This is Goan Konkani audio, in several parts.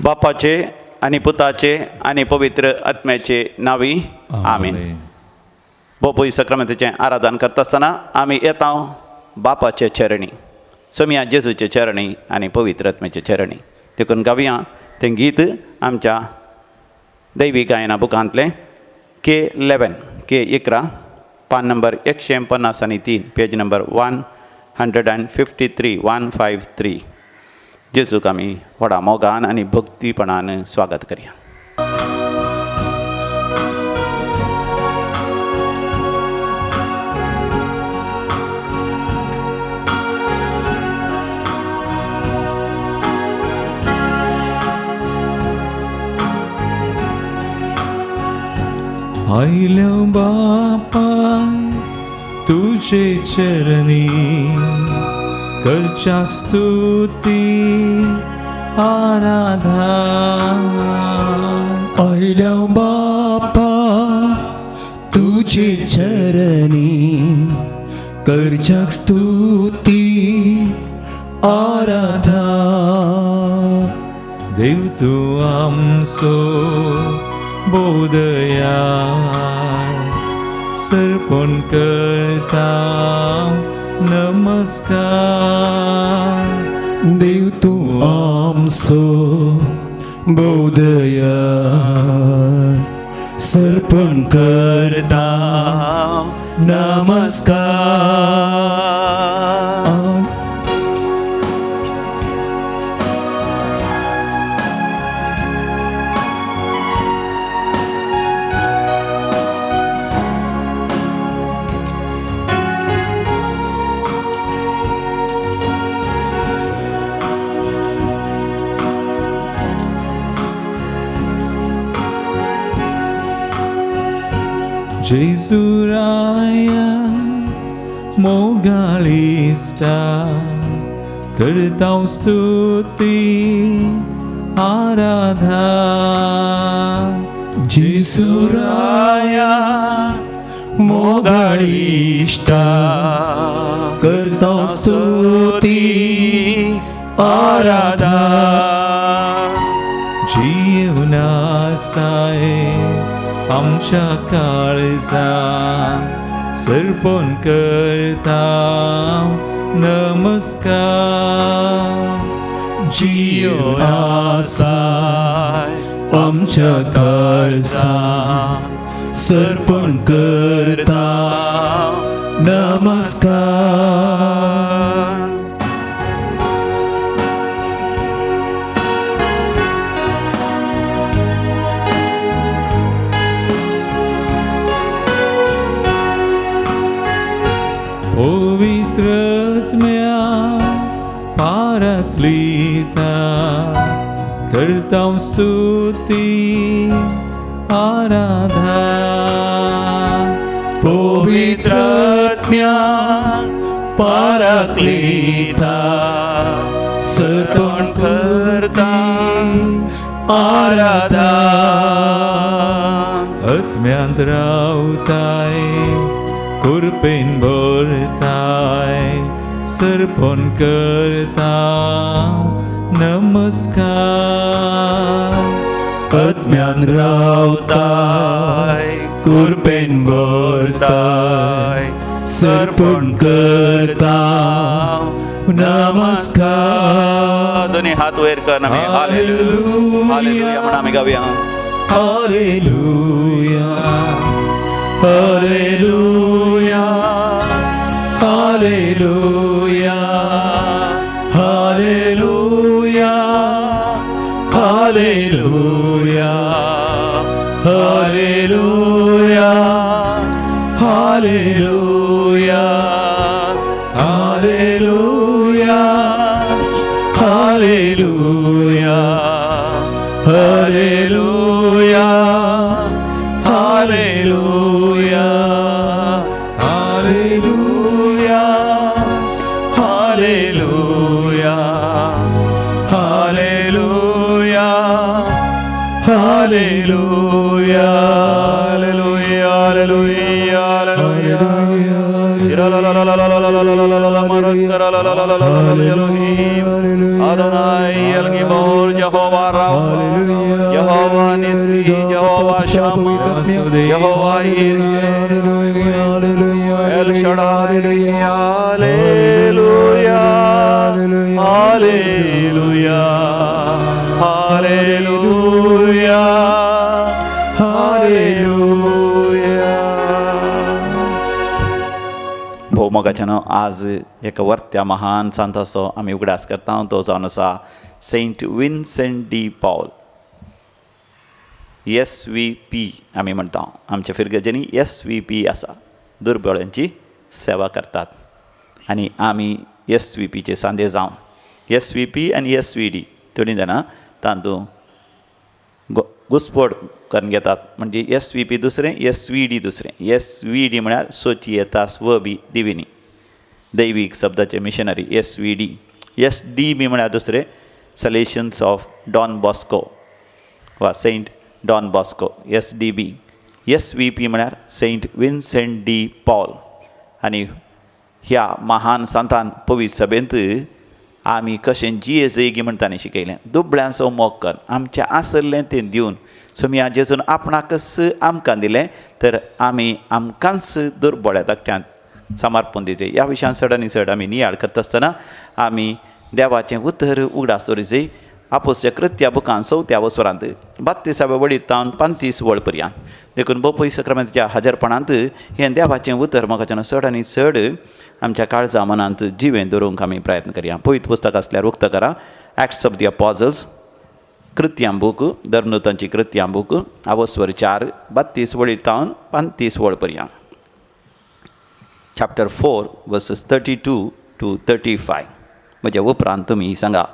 बापाचे आनी पुताचे आनी पवित्र आत्म्याचे नांवी आमीन. बोपूय सक्रामेंताचें आराधन करता आसतना आमी येता बापाचे चरणी, सोमया जेजूचे चरणी आनी पवित्र आत्म्याचे चरणी. देखून गावया तें गीत आमच्या दैवी गायना बुकांतलें K11 K11 पान नंबर 153, पेज नंबर 153 153. जेजूक आमी व्हडा मोगान आनी भक्तीपणान स्वागत करया. आयल्या बापा तुझे चरणी करच्याक स्तुती आराधन. आयल्या बापा तुझे चरणी करच्याक स्तुती आराधन. देव तूं आमचो बोधया सर्पण करता नमस्कार. देव तूं आमचो बोधया सर्पण करता नमस्कार. जेजू राया मोगाळिश्टा करता स्तुती आराधन. जेजू राया मोगाळिश्टा करता स्तुती आराधन. जीवनासाय आमच्या काळजा सर्पण करता नमस्कार. जीवनासाय आमच्या काळजा सर्पण करता नमस्कार. पवित्रत्म्या पाराक्लीता करता स्तुती आराधन. पवित्रत्म्या पाराक्लीता सर्पण करता आराधन. आत्म्यांत रावताय कृपेन भरताय सर्पण करता नमस्कार. आत्म्यान रावताय कृपेन भरताय सर्पण करता नमस्कार. दोन्ही हात वयर कर आमी हालेलुया हालेलुया म्हणून आमी गावया. Hallelujah hallelujah hallelujah hallelujah hallelujah hallelujah hallelujah hallelujah hallelujah hallelujah hallelujah hallelujah hallelujah hallelujah hallelujah hallelujah hallelujah hallelujah. Jehovah Rapha, Jehovah Nissi, Jehovah Shammah, Jehovah Jireh, El Shaddai. Hallelujah, hallelujah, hallelujah, hallelujah. भोवमोगाच्यानो आज एका वर्त्या महान सांताचो आमी उगडास करता, तो जावन आसा Saint Vincent de Paul, S V P आमी म्हणटा. आमच्या फिरगजेनी एस व्ही पी आसा, दुर्बळांची सेवा करतात आनी आमी एस व्ही पीचे सांदे जावन एस व्ही पी आनी एस व्ही डी दोनी जाणां तातूंत घुसपड करून घेतात. म्हणजे एस व्ही पी दुसरें, एस व्ही डी दुसरें. एस व्ही डी म्हळ्यार सोचियेतास व बी दिविनी, दैवीक शब्दाचे missionary S V D. S D B म्हळ्यार दुसरें सलेशन्स ऑफ डॉन बॉस्को वा Saint Don Bosco, S D B. S V P म्हळ्यार सेंट विन्सेंट डी पॉल. आनी ह्या महान सांतान पवित्र सभेंत आमी कशें जिये गी म्हण ताणें शिकयलें. दुबळ्यांचो मोग कर, आमचें आसलें तें दिवन सोमया जेजून आपणाकच आमकां दिलें तर आमी आमकांच दुर्बळ्या धाकट्यांत समर्पण दिवचें. ह्या विशयान चड आनी चड आमी नियाळ करता आसतना आमी देवाचें उतर उगडास दवरिजे. आपोसच्या कृत्या बुकान चवथ्या वसरांत 32व्या वळीर तावन 35 वळ पर्यंत. देखून बोपय सक्रामेंताच्या हाजरपणांत हें देवाचें उतर मोगाच्यान चड आनी चड आमच्या काळजा मनांत जिवें दवरूंक आमी प्रयत्न करया. पवित्र पुस्तक आसल्यार उक्तो करा, एक्ट्स ऑफ the apostles, कृत्यां बूक, धर्मदूतांची कृत्यां बूक, आवस्वर 4 32 वळीर तावन 35 वळ पर्यंत, चॅप्टर 4 वर्सेस 32 to 35. म्हज्या उपरांत तुमी सांगा,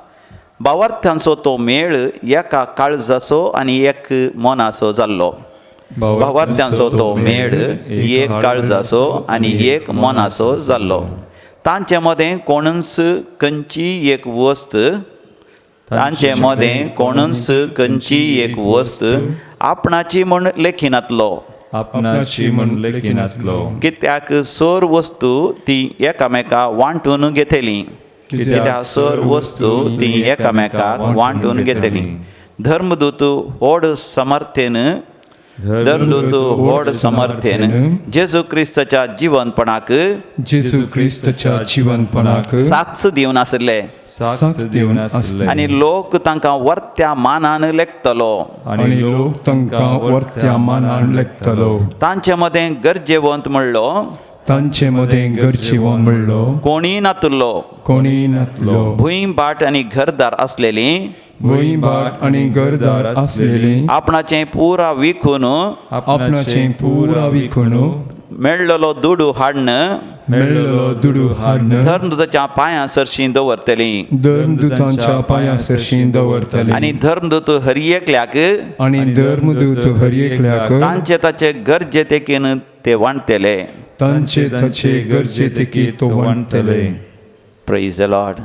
भावार्थ्यांचो तो मेळ एका काळजाचो आनी एक मनाचो जाल्लो. भावार्थ्यांचो तो मेळ एक काळजाचो आनी एक मनाचो जाल्लो. तांचे मदें कोणूच खंयची एक वस्त, तांचे मदें कोणूच खंयची एक वस्त आपणाची म्हूण लेखिनातलो, आपणाची म्हूण लेखिनातलो. कित्याक सोर वस्तू ती एकामेका वांटून घेतली, कित्याक सोर वस्तू ती एकामेकाक वांटून घेतली. धर्मदूत व्हड समर्थेन, धर्मदूत व्हड समर्थेन जेजू क्रिस्ताच्या जिवनपणाक, जेजू क्रिस्ताच्या जिवनपणाक साक्ष दिवन आशिल्ले, साक्ष दिवन आसले. आनी लोक तांकां वर्त्या मानान लेखतलो, आनी लोक तांकां वर्त्या मानान लेखतलो. तांचे मदें गरजेवंत म्हणलो, तांचे मदें गरजेवंत म्हणलो कोणी नातुल्लो, कोणी नातलो. भूंय बाट आनी घरदार आसलेली, भूंय बाट आनी घरदार आसलेली, आपणाचें पुरा विकून, आपणाचें पुरा विकून मेळ्ळलो दुडू हाडन, मेळ्ळलो दुडू हाडन धर्मदूताच्या पांयां सरशीं दवरतली, धर्मदूतांच्या पांयां सरशीं दवरतली. आनी धर्मदूत हर एकल्याक, आनी धर्मदूत हर एकल्याक तांचे ताचे गरजे तेकीन ते वांटतले, तांचे ताचे गरजे तेकी तो वांटतले. Praise the Lord,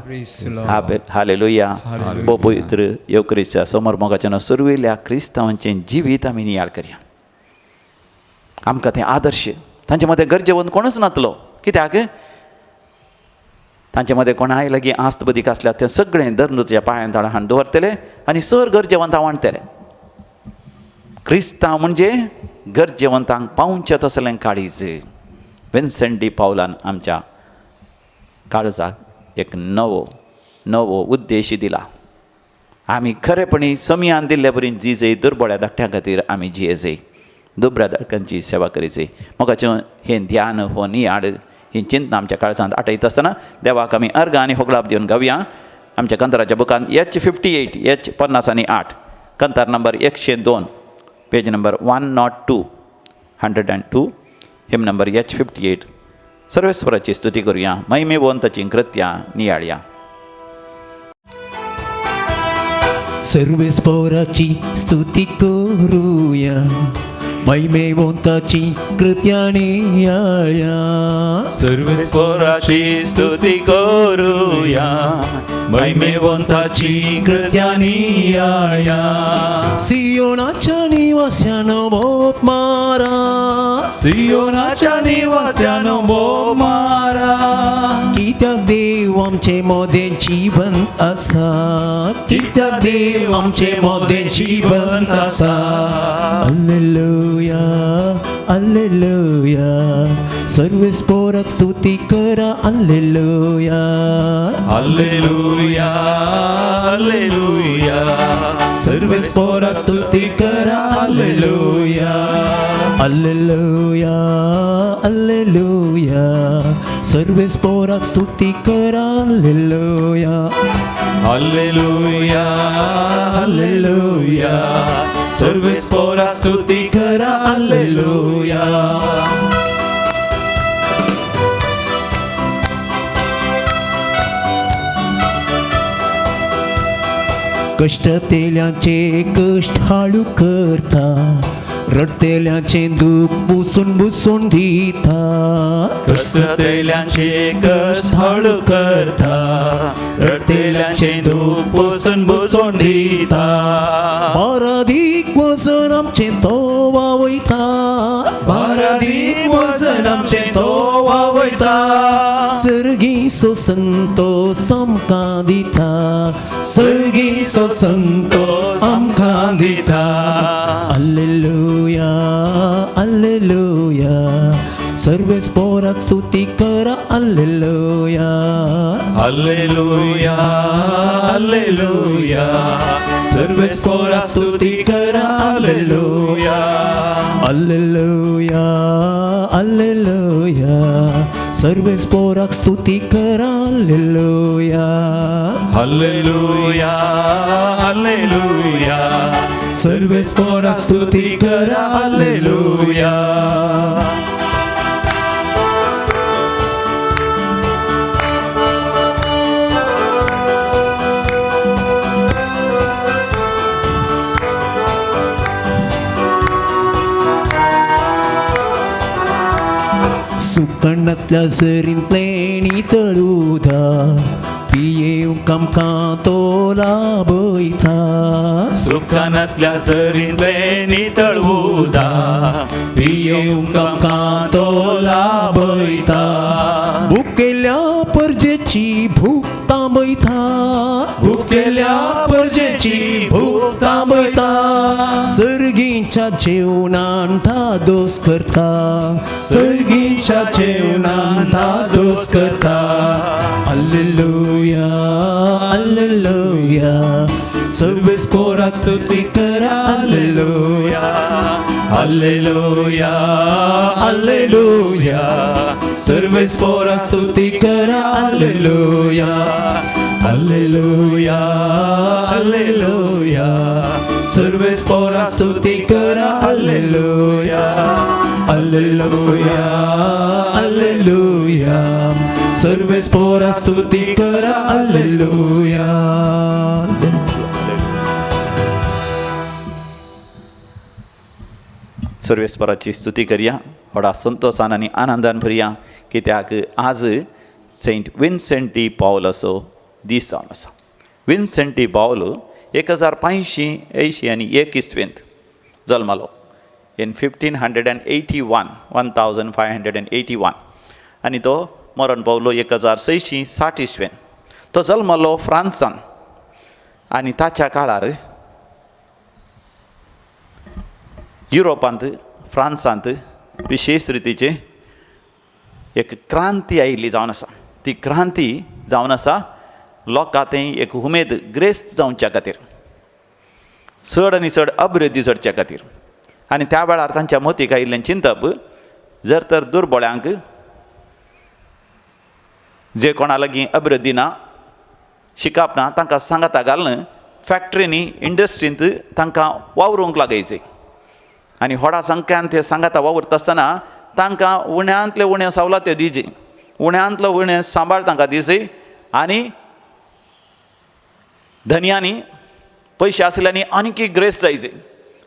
hallelujah. पवित्र येवक्रिस्ता समोर मोगाच्यान सुरवेल्या क्रिस्तांवांचें जिवीत आमी नियाळ करया. आमकां तें आदर्श, तांचे मदें गरजेवंत कोणूच नातलो. कित्याक तांचे मदें कोणाय लागीं आस्त बदीक आसल्यार तें सगळें धर्मदूताच्या पांयान ताळा हाडून दवरतले आनी सर गरजेवंतां वांटतले. क्रिस्तांव म्हणजे गरजेवंतांक पावचें तसलें काळीज. विन्सेंट डी पावलान आमच्या काळजाक एक नवो नवो उद्देश दिला. आमी खरेपणी समयान दिल्ले बरी जिजय दुर्बळ्या धाकट्यां खातीर आमी जियेजय, दुबळ्या धाकट्यांची सेवा करीजय. मोगाचें हें ध्यान हो नियाळ ही चिंतना आमच्या काळजांत आठयता आसतना देवाक आमी अर्गां आनी होगळाप दिवन गावया. आमच्या कंतराच्या बुकान H58 H58 कंतार number 102 page number 102 102 hymn number H58. सर्वेस्वराची स्तुती करूया, महिमेवंताची कृत्या नियाळया. सर्वेस्वराची स्तुती करूया, महिमेवंताची कृत्या नियाळया. सर्वेस्वराची स्तुती करूया, महिमेवंताची कृत्यानी आया। सियोनाच्या निवास्यानो बोप मारा, सियोनाच्या निवास्यानो बोप मारा। कित्याक देव आमचे मोदें जीवन आसा, कित्याक देव आमचे मोदें जीवन आसा। अल्लेलुया अल्लेलुया, सर्वेस पोराक स्तुती करा। अल्लेलुया अल्लेलुया अल्लेलुया, सर्वेस पोराक स्तुती करा। अल्लेलुया अल्लेलुया अल्लेलुया, सर्वेस पोराक स्तुती करा। अल्लेलुया अल्लेलुया अल्लेलुया, सर्वेस पोराक स्तुती करा। अल्लेलुया। कश्टतेल्याचे कश्ट हाळू करता, रडतेल्याचे दूख बुसून बुसून दिता। कश्टतेल्याचे कश्ट हाळू करता, रडतेल्याचे दूख बुसून बुसून दिता। बारादीक वजन आमचें तो वावयता, बारादीक वजन आमचें तो वावयता। सर्गीचो संतोस आमकां दिता, सर्गीचो संतोस आमकां दिता। अल्लेलुया अल्लेलुया, सर्वेस पोराक स्तुती करा। अल्लेलुया अल्लेलुया अल्लेलुया, सर्वेस पोराक स्तुती करा। अल्लेलुया अल्लेलुया अल्लेलुया, सर्वेस पोराक स्तुती करा। अल्लेलुया अल्लेलुया अल्लेलुया, सर्वेस पोराक स्तुती करा। अल्लेलुया। सुकणांतल्या झरींतलें नितळ उदक पियेवंक आमकां तो लाभयता। सुकानांतल्या झरींतलें नितळ उदक पियेवंक आमकां तो लाभयता। भुकेल्या परजेची भूक तांबयता, भुकेल्या परजेची भूक तांबयता। सर्गीच्या जेवणान धादोस करता, सर्गीच्या जेवणान धादोस करता। अल्लेलुया अल्लेलुया, सर्वेस पोराक स्तुती करा। अल्लेलुया अल्लेलुया अल्लेलुया, सर्वेस पोराक स्तुती करा। अल्लेलुया अल्लेलुया अल्लेलुया, सर्वेस पोराक स्तुती करा। अल्लेलुया अल्लेलुया अल्लेलुया, सर्वेस पोराक स्तुती करा। अल्लेलुया। सर्वेस्पराची स्तुती करया, व्हडा संतोसान आनी आनंदान भरया, कित्याक आज सेंट विन्सेंट डी पावल असो दीस जावन आसा। विन्सेंट डी पावल 1581 इस्वेंत जल्मलो, इन 1581 1581, आनी तो मरण पावलो 1660 इस्वेंत। तो जल्मलो फ्रांसान आनी ताच्या काळार युरोपांत फ्रांसांत विशेष रितीचे एक क्रांती आयिल्ली जावन आसा। ती क्रांती जावन आसा लोकां थंय एक उमेद ग्रेस्त जावच्या खातीर, चड आनी चड अभिवृद्धी चडच्या खातीर। आनी त्या वेळार तांच्या मतीक आयिल्लें चिंतप, जर तर दुर्बळ्यांक जे कोणा लागीं अभिवृद्धी ना, शिकप ना, तांकां सांगाता घालून फॅक्टरींनी इंडस्ट्रींत तांकां वावरूंक लागायचें। आनी व्हडा संख्यान ते सांगाता वावुरता आसतना तांकां उण्यांतले उणें सवलत्यो दिवची, उण्यांतलो उणें सांबाळ तांकां दिवची आनी धनयांनी पयशे आसल्यांनी आनीक ग्रेस जायचे।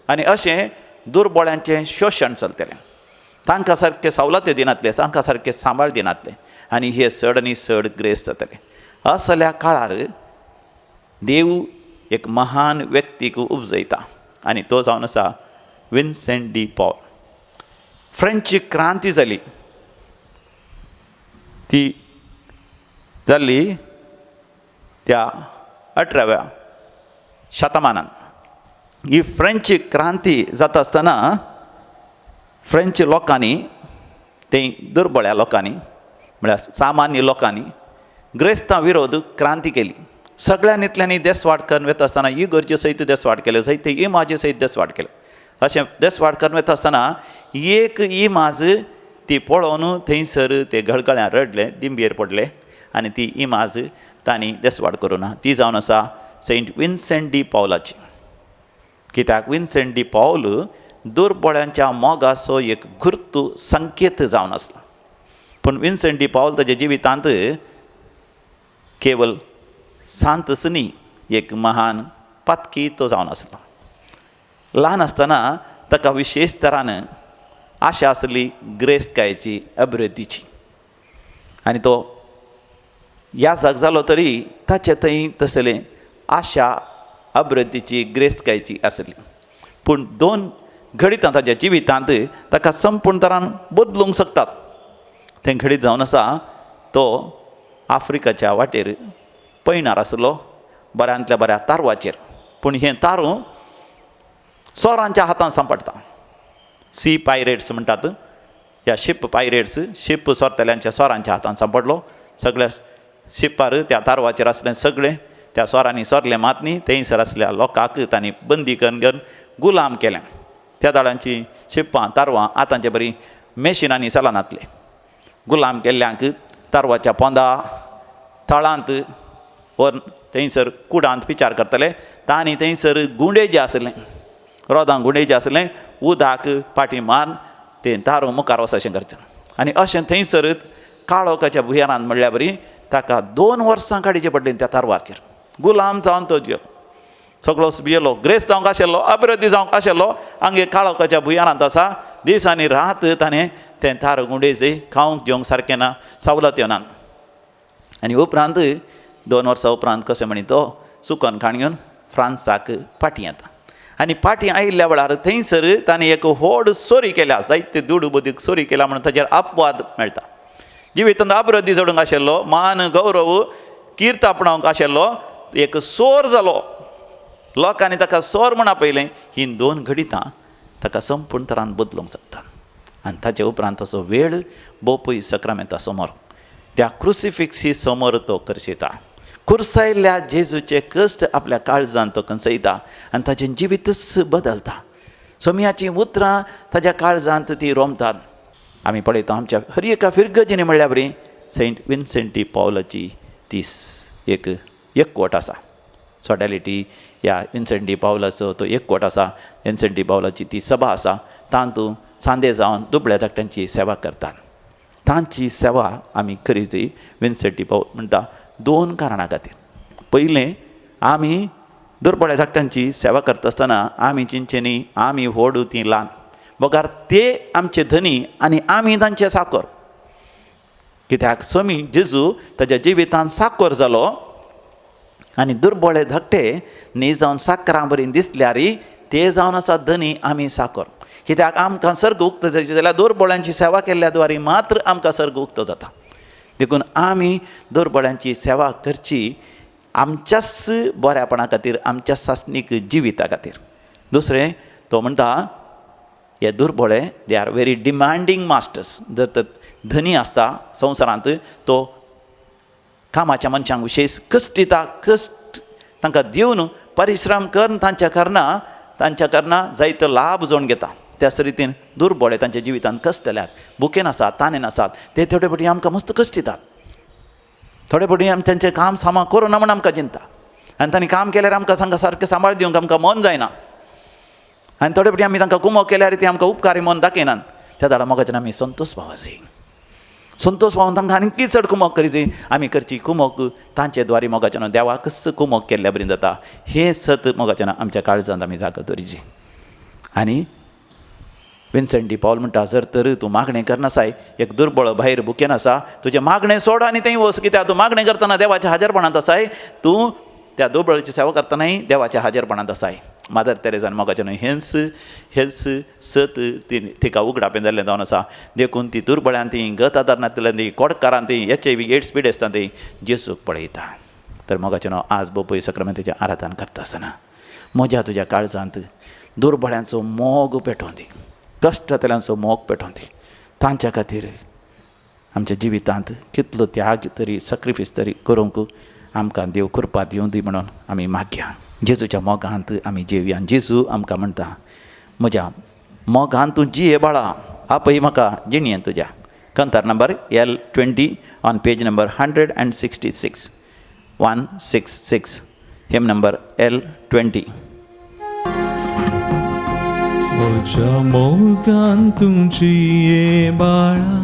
आनी अशें दुर्बळ्यांचें शोशण चलतलें, तांकां सारकें सवलत्यो दिनातले, तांकां सारकें सांबाळ दिनातले आनी हे चड आनी चड ग्रेस जातले। असल्या काळार देव एक महान व्यक्तीक उपजयता आनी तो जावन आसा विन्सेंट डी पॉल. फ्रेंच क्रांती जाली ती जाल्ली त्या 18व्या शतमानान. ही फ्रेंच क्रांती जाता आसतना फ्रेंच लोकांनी, ते दुर्बळ्या लोकांनी म्हळ्यार सामान्य लोकांनी ग्रेस्तां विरोध क्रांती केली. सगळ्यांनी देसवाड करून वता आसतना इगर्जे सयत देसवाड केले, जायते इमाजे सयत देसवाड केले. अशें देसवाड करून वता आसतना एक इमाज ती पळोवन थंयसर ते गळगळ्यां रडले, दिंबेर पडले आनी ती इमाज तांणी देसवाड करूं ना. ती जावन आसा सेंट विन्सेंट डी पावलाची. कित्याक विन्सेंट डी पावल दुर्बळ्यांच्या मोगाचो एक गुर्तू संकेत जावन आसलो. पूण विन्सेंट डी पावल ताच्या जिवितांत केवल सांतच न्ही, एक महान पातकी तो जावन आसलो. ल्हान आसतना ताका विशेश तरान आशा आसली ग्रेस्तकायेची, अभिवृद्धीची, आनी तो याजक जालो तरी ताचे थंय तसले आशा अभिवृद्धीची, ग्रेस्तकायेची आसली. पूण दोन घडितां ताच्या जिवितांत ताका संपूर्ण तरान बदलूंक शकतात. तें घडीत जावन आसा तो आफ्रिकाच्या वाटेर पयणार आसलो बऱ्यांतल्या बऱ्या तारवाचेर. पूण हें तारूं चोरांच्या हातान सांपडटा. सी पायरेट्स म्हणटात, ह्या शीप पायरेट्स, शीप सोरतल्यांच्या चोरांच्या हातान सांपडलो. सगळ्या शिपार त्या तारवाचेर आसलें सगळें त्या चोरांनी सोरलें मात न्ही, थंयसर आसल्या लोकांक तांणी बंदी करून गुलाम केलें. त्या दाळांची शिपां तारवां आतांचे बरी मेशिनांनी चलनातले. गुलाम केल्ल्यांक तारवाच्या पोंदा थळांत वर थंयसर कुडांत विचार करतले. तांणी थंयसर गुंडे जे आसलें, रोदां गुंडे जे आसलें, उदक फाटी मारून तें तारूं मुखार वच अशें करचें. आनी अशें थंयसर काळोखाच्या भुंयारान म्हणल्या बरी ताका 2 वर्सां काडचें पडलीं त्या तारवाचेर. गुलाम जावन तो जियेलो, सगळो भियेलो, ग्रेस्त जावंक आशिल्लो, अभिवृद्धी जावंक आशिल्लो, हांगे काळोखाच्या भुंयारांत आसा. दीस आनी रात ताणें तें तार गुंडेचे खावंक जेवंक सारकें ना, सवलत येना. आनी उपरांत 2 वर्सां उपरांत कशें म्हणी तो सुकन खाण घेवन फ्रांसाक फाटीं येता. आनी फाटीं आयिल्ल्या वेळार थंयसर ताणें एक व्हड चोरी केल्या, जायते दुडू बदीक चोरी केल्या म्हणून ताचेर अपवाद मेळटा. जिवितांत अभिवृद्धी जोडूंक आशिल्लो, मान गौरव कीर्त आपणावंक आशिल्लो, एक चोर जालो. लोकांनी ताका चोर म्हूण आपयलें. ही 2 घडितां ताका संपूर्ण तरान बदलूंक शकता. आनी ताचे उपरांत ताचो वेळ बोपय सक्रामेंता समोर त्या क्रुसिफिक्सी समोर तो करशिता. कुर्सायल्ल्या जेजूचे कश्ट आपल्या काळजान तो कंसयता आनी ताचें जिवीतच बदलता. सोमयाचीं उतरां ताच्या काळजांत ती रोमतात. आमी पळयता आमच्या हर एका फिरगजीनी म्हणल्या बरी सेंट विन्सेंट डी पावलाची ती एक एकवट आसा. सॉडॅलिटी ह्या विन्सेंट डी पावलाचो तो एकवट आसा. विन्सेंट डी पावलाची ती सभा आसा. तातूंत सांदे जावन दुबळ्या धाकट्यांची सेवा करतात. तांची सेवा आमी करीत. विन्सेंट डी पावल म्हणटा 2 कारणां खातीर. पयलें, आमी दुर्बळ्या धाकट्यांची सेवा करता आसतना आमी चिंचेनी आमी व्हड ती ल्हान, बगर ते आमचे धनी आनी आमी तांचे साकर. कित्याक समी जेजू ताच्या जिवितांत साकर जालो आनी दुर्बळे धाकटे न्ही जावन साकरां बरी दिसल्यार ते जावन आसा धनी, आमी साकर. कित्याक आमकां सर्ग उक्तो जायचे जाल्यार दुर्बळ्यांची सेवा केल्ल्या द्वारे मात्र आमकां सर्ग उक्तो जाता. देखून आमी दुर्बळ्यांची सेवा करची आमच्याच बऱ्यापणा खातीर, आमच्या सासणीक जिविता खातीर. दुसरें, तो म्हणटा हे दुर्बळे they are very demanding masters. जर तर धनी आसता संवसारांत तो कामाच्या मनशांक विशेश कश्ट दिता, कश्ट तांकां दिवन परिश्रम करून तांच्या कारणां जायतो लाभ जोडून घेता. त्याच रितीन दुर्बळे तांच्या जिवितांत कश्ट जाल्यात, भुकेन आसात, तानेन आसात, ते थोडे फावटी आमकां मस्त कश्ट दितात. थोडे फावटी आमी तांचें काम सामा करूं ना म्हूण आमकां चिंता, आनी तांणी काम केल्यार आमकां सांगा सारकें सांबाळ दिवंक आमकां मन जायना, आनी थोडे फावटी आमी तांकां कुमो केल्यार ती आमकां उपकारी मन दाखयनात. त्या दाडा मोगाच्यान आमी संतोष पावाची, संतोष पावून तांकां आनीक चड कुमोक करीची. आमी करची कुमोक तांचे द्वारे मोगाच्यान देवाकच कुमोक केल्ल्या बरी जाता. हें सत मोगाच्यान आमच्या काळजांत आमी जागो दवरिची. आनी विन्सेंट डी पावल म्हणटा, जर तर तूं मागणें करनासाय, एक दुर्बळ भायर भुकेन आसा, तुजें मागणें सोड आनी थंय वच. कित्याक तूं मागणें करतना देवाच्या हाजरपणांत आसाय, तूं त्या दुबळाची सेवा करतनाय देवाच्या हाजेरपणांत आसाय. मादर तेरेजान मोगाचें न्हय हेंच हेंच सत ती तिका उगडापें जाल्लें जावन आसा. देखून ती दुर्बळ्यान ती गत आदार नातिल्ल्यान ती कोडकारान ती एच I V AIDS पिडेस्तान ती जेजूक पळयता. तर मोगाचें न्हय आज बोपय सक्रामेंताचें आराधन करता आसतना म्हज्या तुज्या काळजांत दुर्बळ्यांचो मोग पेटोवन दी, कश्टांतल्यांचो मोग पेटोवन दी. तांच्या खातीर आमच्या जिवितांत कितलो त्याग तरी सॅक्रिफायस तरी करूंक आमकां देव कृपा दिवं दी म्हणून आमी मागया. जेजूच्या मोगांत आमी जेवया. जेजू आमकां म्हणटा म्हज्या मोगांत तूं जिये बाळा, आपय म्हाका जिणयेन तुज्या. कंतार number L20 on page number 166, 166, hymn number L20. म्हज्या मोगान तूं जिये बाळा,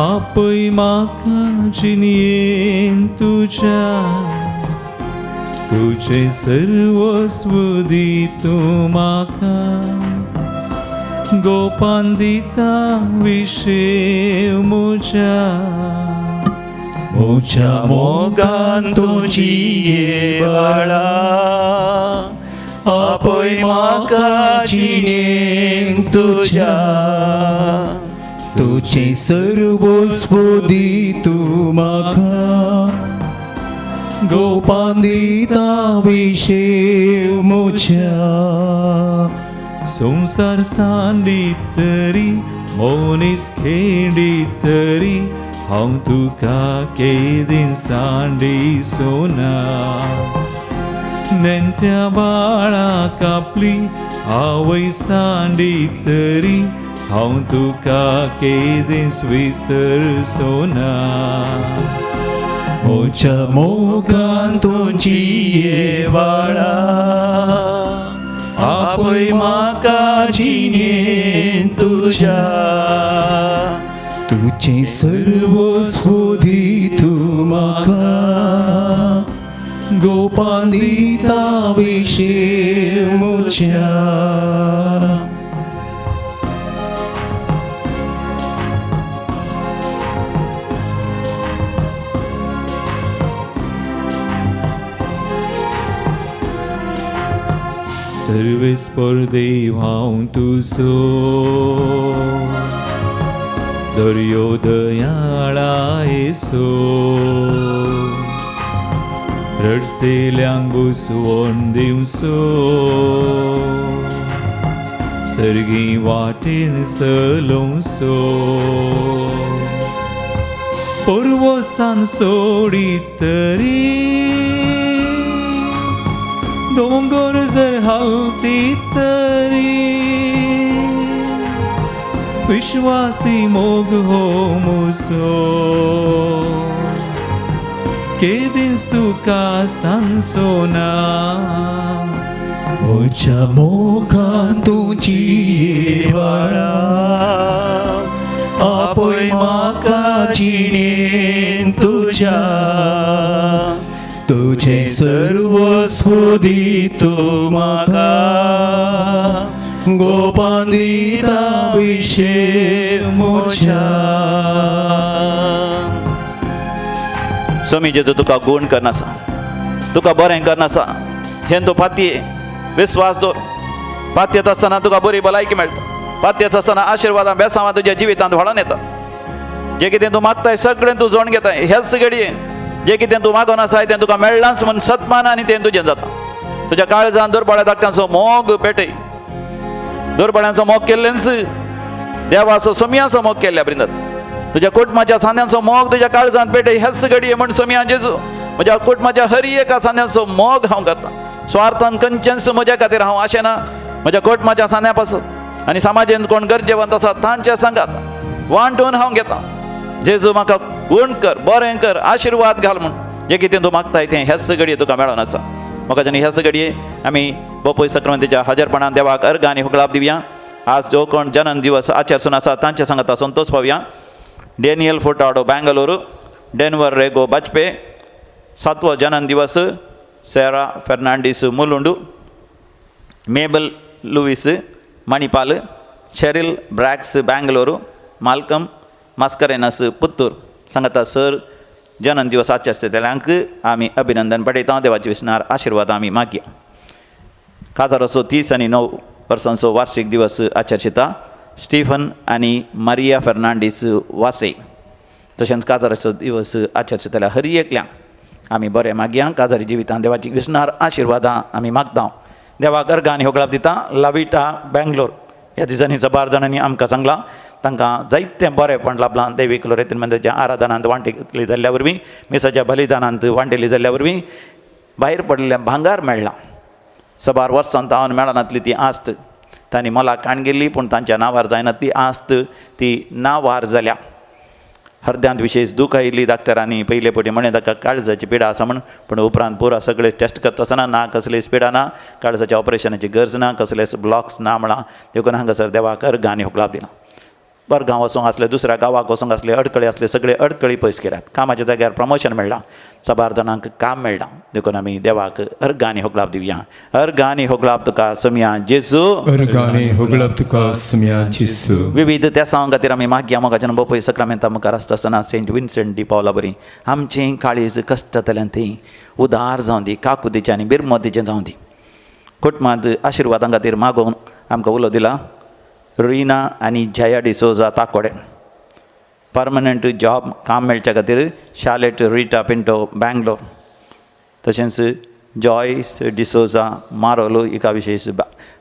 आपय म्हाका जिणयेन तुज्या, तुजें सर्वस्व दी तूं म्हाका, गोपान दिता विशेव म्हज्या. म्हज्या मोगान तूं जिये बाळा, आपय म्हाका जिणेन तुज्या, तुजें सर्वस्व दी तूं म्हाका, गोपान दिता विशेव म्हज्या. संवसार सांडीत तरी मनीस खेडीत तरी हांव तुका केदीन सांडिसोना. नेण्ट्या बाळाक आपली आवय सांडीत तरी हांव तुका केदीस विसरसोना. म्हज्या मोगान तूं जिये बाळा, आपय म्हाका जिणेन तुज्या, तुजें सर्वस्व दी तूं म्हाका, गोपान दिता विशेव म्हज्या. सर्वेस्पर देव हांव तुजो, दर्यो दयाळा येसो, रडटेल्यांक बुसवण दिवसो, सर्गी वाटेन चलोवचो, पर्वस्थान सोडीत तरी दोंगर जर हालतीत तरी विश्वासी मोग हो मुसो, केदीस तुका सांसोना. म्हज्या मोगान तूं जिये बाळा, आपय म्हाका जिणेन तुज्या, तुजें सर्वस्व दी तूं म्हाका, गोपान दिता विशेव म्हज्या. स्वामी जेजू तुका गुण करनासा, तुका बरें करनासा, हें तूं पातये विस्वास दवर. पातयेत आसतना तुका बरी भलायकी मेळटा, पातयेत आसतना आशिर्वादां बेसांवां तुज्या जिवितांत व्हळोन येता. जें कितें तूं मागताय सगळें तूं जोण घेताय. हेच घडये जें कितें तूं मागून आसाय तें तुका मेळ्ळांच म्हूण सत्मान आनी तें तुजें जाता. तुज्या काळजान दुर्बळ्या धाकट्यांचो मोग पेटय, दुर्बळ्यांचो मोग केल्लेंच देवाचो सोमयाचो मोग केल्ल्या बरीन जाता. तुज्या कुटुंबाच्या सांद्यांचो मोग तुज्या काळजान पेटय. हेच घडये म्हूण सोमया जेजू म्हज्या कुटुंबाच्या हर एका सांद्यांचो मोग हांव करता. स्वार्थान खंयचेंच म्हज्या खातीर हांव आशेना, म्हज्या कुटुंबाच्या सांद्या पासून आनी समाजेंत कोण गरजेवंत आसा तांच्या सांगात वांटून हांव घेता. जेजू म्हाका गुण कर, बरें कर, आशिर्वाद घाल म्हूण जें कितें तूं मागताय तें हेच घडये तुका मेळोन आसा. म्हाका आनी हेच घडये आमी बोपय सक्रांतीच्या हाजरपणान देवाक अर्घ आनी हुकलाप दिवया. आज जो कोण जनन दिवस आचरसून आसा तांचे सांगाता Santosh पावया. Daniel Furtado Bengaluru, Denver Rego Bajpe, सातवो जनन दिवस Sarah Fernandes Mulund, Mabel Louis Manipal, Cheryl Bracks Bangalore, Malcolm Mascarenhas Puttur सांगाता सर जन्म दिवस आचरितल्यांक आमी अभिनंदन पडयता. देवाचे विसनार आशिर्वाद आमी मागया. काजाराचो 30 आनी 9 वर्सांचो वार्षिक दिवस आचरिता स्टीफन आनी मारिया फेर्नांडीस वासे. तशेंच काजाराचो दिवस आचरितल्या हर एकल्यांक आमी बरें मागया. काजारी जिवितान देवाची विसनार आशिर्वादां आमी मागता. देवाक अर्गां आनी होगळाप दिता. लाविटा बेंगलोर ह्या दिसांनी सबार जाणांनी आमकां सांगलां तांकां जायतें बरेंपण लाभलां देवीक लोरेतीन मंदिराच्या आराधनांत वांटेली जाल्ल्या वरवीं, मिसाच्या बलिदानांत वांटेली जाल्ल्या वरवीं भायर पडिल्लें भांगार मेळ्ळां. सबार वर्सां तावन मेळनातली ती आस्त तांणी मोलाक काण गेल्ली, पूण तांच्या नांवार जायना ती आस्त ती नांवार जाल्या. हरद्यांत विशेष दूख आयिल्ली डाक्टरांनी पयले पटी म्हणें ताका काळजाची पिडा आसा म्हण, पूण उपरांत पुरा सगळे टेस्ट करता आसतना ना कसलीच पिडा ना, काळजाच्या ऑपरेशनाची गरज ना, कसलेच ब्लॉक्स ना म्हळां. देखून हांगासर देवाक अर्गां आनी होगळाप दिलां. बरगांव वचोंक आसलें, दुसऱ्या गांवाक वचोंक आसलें, अडकळी आसले, सगळे अडकळी पयस केल्यात. कामाच्या जाग्यार प्रमोशन मेळ्ळां, साबार जाणांक काम मेळ्ळां. देखून आमी देवाक अर्गां आनी होगळाप दिवया. अर्गां आनी होगळाप तुका समिया जेजू, अर्गां आनी होगळाप तुका समिया जेजू. विविध त्या सांग खातीर आमी मागया. मोगाच्यान बापूय सक्रामेंता मुखार आसता आसतना सेंट विन्सेंट डी पावला बरी आमचें काळीज कश्टतल्यान ती उदार जावं दी, काकुतीचें आनी बिरमतीचें जावं दी. कुटुंबांत आशिर्वादां खातीर मागोवन आमकां उलो दिला रुइना आनी जया डिसोजा ताकोडे. परमनंट जॉब काम मेळच्या खातीर शालेट रिटा पिंटो बेंगलोर. तशेंच जॉयस डिसोजा मारोलो हिका विशेष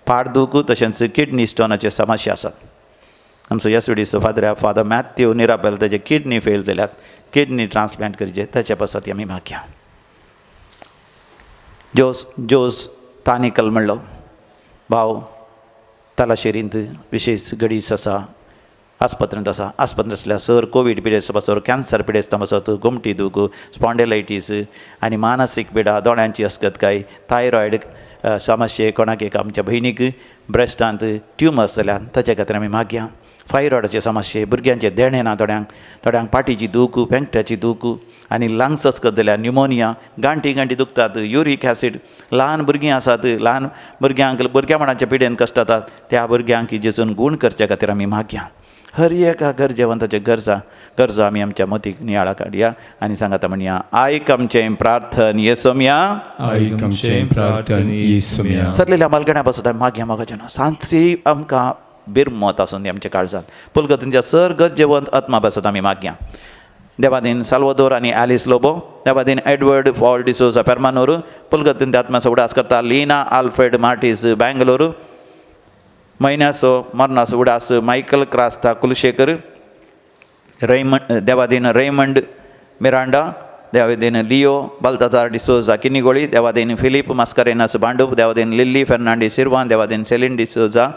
पाडदूख तशेंच किडनी स्टोनाचे समस्या आसात. आमचो येसुडीचो फादर फादर मॅथ्यू निराबेल ताजे किडनी फेल जाल्यात, किडनी ट्रान्सप्लांट करचे ताचे पासत आमी मागया. जोस जोस तानिकल म्हणलो भाव तालाशेरींत विशेष गडीस आसा, आस्पत्रेंत आसा. आस्पत्रेंत आसल्यार सर कोवीड पिडेस्तां पासत, कॅन्सर पिडेस्तां पासत, गोमटी दूख, स्पॉन्डेलायटीस आनी मानसीक पिडा, दोळ्यांची अस्कतकाय, थायरॉयड समस्ये, कोणाक एक आमच्या भयणीक ब्रेस्टांत ट्युमर्स जाल्यात ताचे खातीर आमी मागया. फायरॉयडाचे समस्ये, भुरग्यांचे देणें ना थोड्यांक, थोड्यांक पाटीची दूख, पेंकट्याची दूख आनी लंग्स अस्कत जाल्यार न्युमोनिया, गांठी गांठी दुखतात, युरीक ॲसिड. ल्हान भुरगीं आसात, ल्हान भुरग्यांक भुरग्यापणाच्या पिडेन कश्ट जातात त्या भुरग्यांक जेजून गूण करच्या खातीर आमी मागया. हर एका गरजेवंताचे गरजा गरजो आमी आमच्या मतीक नियाळा काडया आनी सांगाता म्हणया, आयक आमचें प्रार्थन येसोमया, आयक आमचें प्रार्थन येसोमया. सरलेल्या मालगण्या पासत आमी मागया. मोगाच्यान सांची आमकां बिरमत आसून दी आमच्या काळजांत. पुलगतींच्या सर गरजेवंत आत्मा पासत आमी मागया. देवादीन साल्वादोर आनी आलिस लोबो, देवादीन एडवर्ड पॉल डिसोजा पेर्मानोर, पुलगतीन आत्म्याचो उडास करता लीना आल्फ्रेड मार्टीस बेंगलोर, म्हयन्याचो मरणाचो उडास मायकल क्रास्ता कुलशेखर, रेमंड देवादीन रेमंड मिरांडा, देवादीन लियो बाल्ताजार डिसोजा किनिगोळी, देवादीन फिलीप मास्करेनास भांडूप, देवादीन लिल्ली फेर्नांडीस सिरवान, देवादीन सेलीन डिसोजा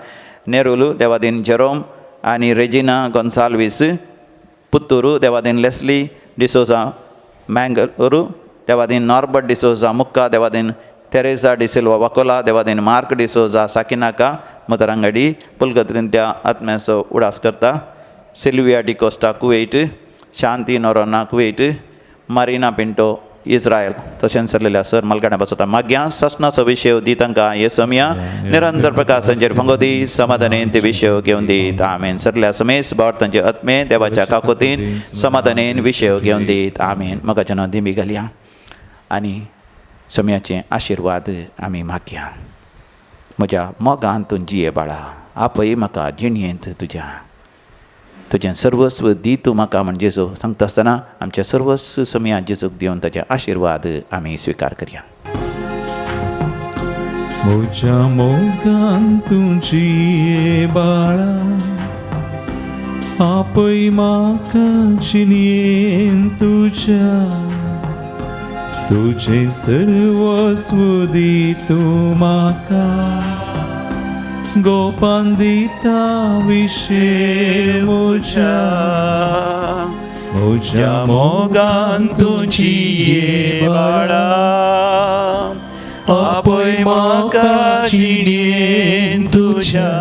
नेरुलू, देवादीन जेरोम आनी रेजिना गोन्साल्वीस पुत्तुरू, देवादीन लेस्ली डिसोजा मँगलोरू, देवादीन नॉर्बर्ट डिसोजा मुक्का, देवादीन तेरेजा डिसिल्वा वकोला, देवादीन मार्क डिसोजा साकिनाका मतरांगडी, पुलगत्रीन त्या आत्म्याचो उडास करता Sylvia D'Costa Kuwait, Shanti Noronha Kuwait, Marina Pinto Israel. तशेंच सरलेल्या सर मालगाड्या बसता मागया. ससनाचो विशय दी तांकां येसमया, निरंतर प्रकाश तांचेर फंगो दी, समाधानेन ते विशय घेवन दीत आमेन. सरल्या समेस बावर तांचे आत्मे देवाच्या काकोतीन समाधानेन विशय घेवन दीत आमेन. मोगाच्या नांवान दिमी घालया आनी समयाचे आशिर्वाद आमी मागया. म्हज्या मोगान तूं जिये बाळा, आपय म्हाका जिणयेंत तुज्या, तुजें सर्वस्व दी तूं म्हाका म्हण जेजू सांगता आसतना आमचें सर्वस्व समया जेजूक दिवन ताचे आशिर्वाद आमी स्विकार करया. म्हज्या मोगान तूं जिये बाळा, आपय म्हाका जिणयेंत तुज्या, तुझे सर्वस्व दी तूं म्हाका, गोपान दिता विशे म्हज्या, म्हज्या मोगान तूं जिये बाळा, आपय म्हाका जिणयेंत तुज्या.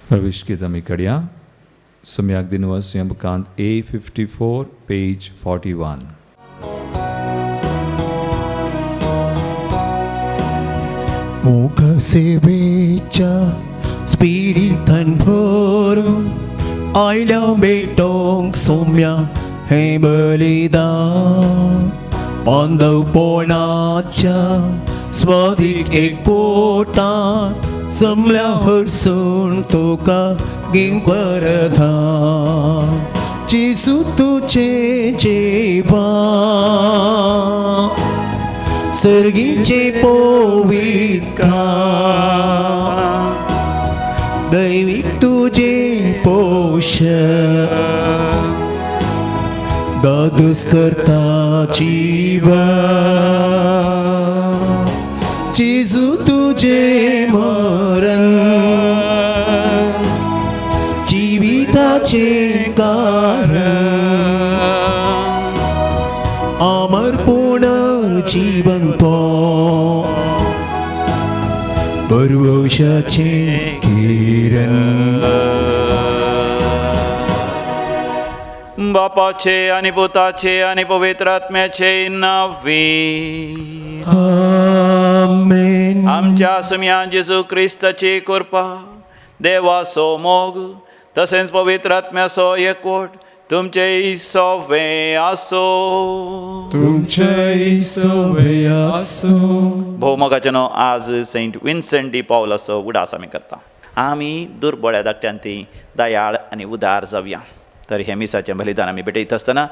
प्रवेश गीत आमी कडया. सम्याक दिनवास ह्या बुकांत A54 page 41. मोग सेवेच्या स्पिरितान भरून आयल्या भेटोंक सोम्या हें बलिदान बांदवपणाच्या स्वादीक एकवटान जमल्या हरसून तुका गिंकरधा जेजू तुजें जेवण सर्गीचे पवित्र दैवीक तुजे पोषण दादूस करता जीवन जेजू तुजे मरण जिविताचे कारण अमर पुनर्जीवन परवशाचे किरण. बापाचे आणि पुताचे आणि पवित्र आत्म्याचे नावे आमेन. आमच्या सुम्या जेजू क्रिस्ताची कृपा, देवाचो मोग तसेच पवित्र आत्म्याचो एकवट तुमचे सोवे आसो. तुमचे सोवे आसो. भोवमोगाचें न्हू आज सेंट विन्सेंट डी पावलाचो उडास आमी करता. आमी दुर्बळ्या धाकट्यान ती दयाळ आनी उदार जावया. तर हें मिसाचें बलिदान आमी भेटयता आसतना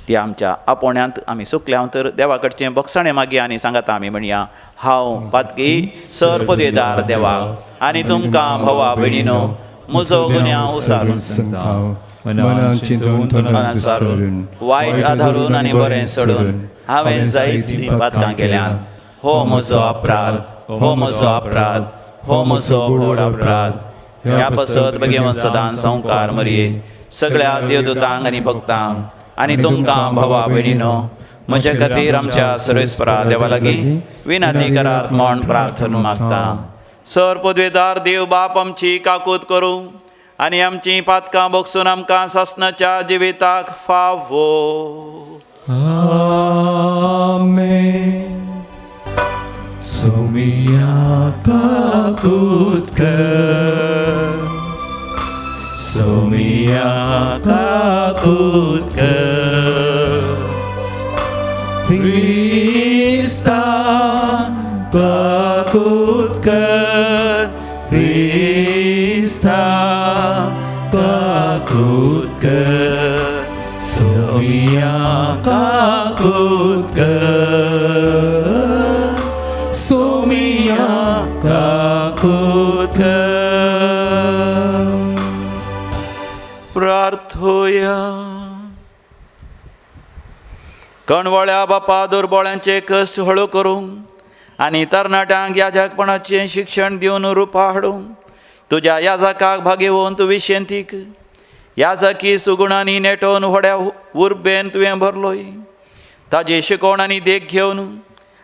ती आमच्या आपोवण्यांत आमी सुकल्या तर देवा कडचें बोगसाणें मागया आनी सांगाता आमी म्हणया, हांव पातकी सर पदवेदार देवा आनी तुमकां भावा भयणीनो म्हजो गुन्यांव उसारून सारून वायट आधारून आनी बरें सोडून हांवें जायतीं पातकां केल्यात. हो म्हजो अपराध, हो म्हजो अपराध, हो म्हजो व्हड अपराध. ह्या पासत भगेवन सदां संवकार मरये सगळ्या देवदूतांक आनी भक्तांक आनी तुमकां भावा भयणीनो म्हज्या खातीर आमच्या सर्वेस्परा देवा लागीं विनंती करात म्हूण प्रार्थना मागता. सर पदवेदार देव बाप आमची काकूत करूं आनी आमची पातकां भोगसून आमकां सासणाच्या जिविताक फावो. आमेन. सोमिया काकूत कर, सोमिया काकूत कर, क्रिस्ता काकूत कर, क्रिस्ता काकूत कर, सोमिया काकूत कर, सोमिया काकूत कर. प्रार्थोया. कणवळ्या बापा दुर्बळ्यांचे कश्ट हळू करूंक आनी तरणाट्यांक याजकपणाचें शिक्षण दिवन रुपा हाडूंक तुज्या याजकाक भागेवन तूं विशेंतीक याजकी सुगुणांनी नेटोवन व्हड्या उर्बेन तुवें भरलोय. ताजी शिकवण आनी देख घेवन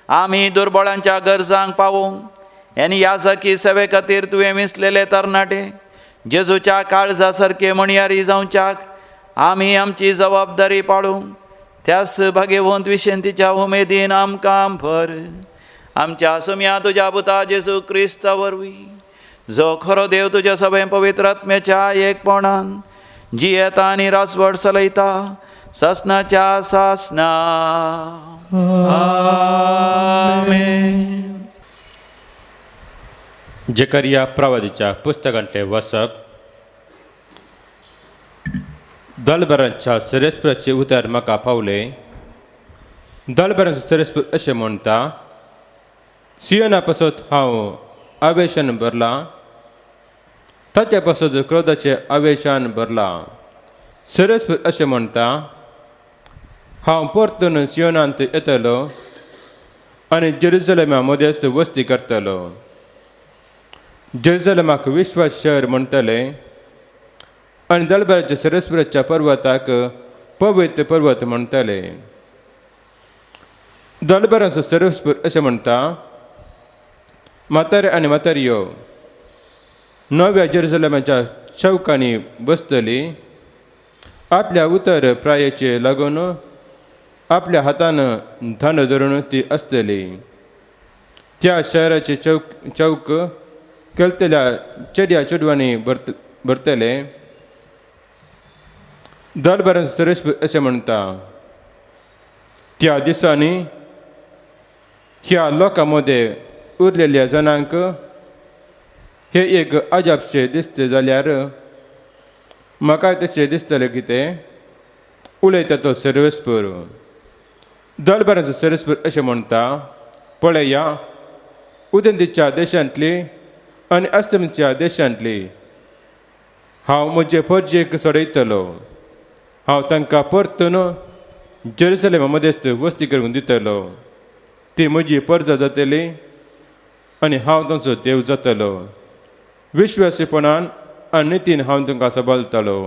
आमी दुर्बळांच्या गरजांक पावोवंक आनी याजकी सेवे खातीर तुवें विंचलेले तरणाटे जेजूच्या काळजा सारके म्हणयारी जावच्याक आमी आमची जबाबदारी पाळूंक त्याच भागेवंत विशेंतीच्या उमेदीन आमकां भर. आमच्या सुम्या तुज्या पुता जेजू क्रिस्ता वरवीं जो खरो देव तुज्या सगळ्या पवित्र आत्म्याच्या एकपणान जियेता आनी राजवट चलयता सासणाच्या सासणा. आमेन. जकरिया प्रवादीच्या पुस्तकांतले वसप. दलबरांच्या सरेस्पराचे उतर म्हाका पावले. दलबरांचो सरेस्पर अशें म्हणटा, सियोना पासत हांव आवेशान भरलां, ताच्या पासत क्रोधाचे आवेशान भरलां. सरेस्पर अशें म्हणटा, हांव परतून सियोनांत येतलो आनी जेरुजलेमा मदेस्त वस्ती करतलो. जेरुजलेमाक विश्वास शहर म्हणटले आनी दलबराच्या सरस्वराच्या पर्वताक पवित्र पर्वत म्हणटले. दलबरांचो सरस्वर अशें म्हणटा, म्हातारे आनी म्हातारयो नव्या जेरुजलेमाच्या चौकांनी बसतली आपल्या उतर प्रायेचे लागून आपल्या हातान धान धरून ती आसतली. त्या शहराचे चौक चौक केलतल्या चेड्या चेडवांनी भरतले. दरबारान सुरेश अशें म्हणटा, त्या दिसांनी ह्या लोकां मदें उरलेल्या जाणांक हे एक अजापशें दिसता जाल्यार म्हाका तशें दिसतलें कितें उलयता तो सर्वेस्पर. दरबाराचो सर्वेस्पर अशें म्हणटा, पळया उदेंतीच्या देशांतली आनी अस्तमच्या देशांतली हांव म्हजे परजेक सोडयतलो. हांव तांकां परतून जेरुसलेमा मदेस्त वस्ती करूंक दितलो. ती म्हजी परजा जातली आनी हांव तांचो देव जातलो. विश्वासीपणान आनी नितीन हांव तांकां सांबाळटलो.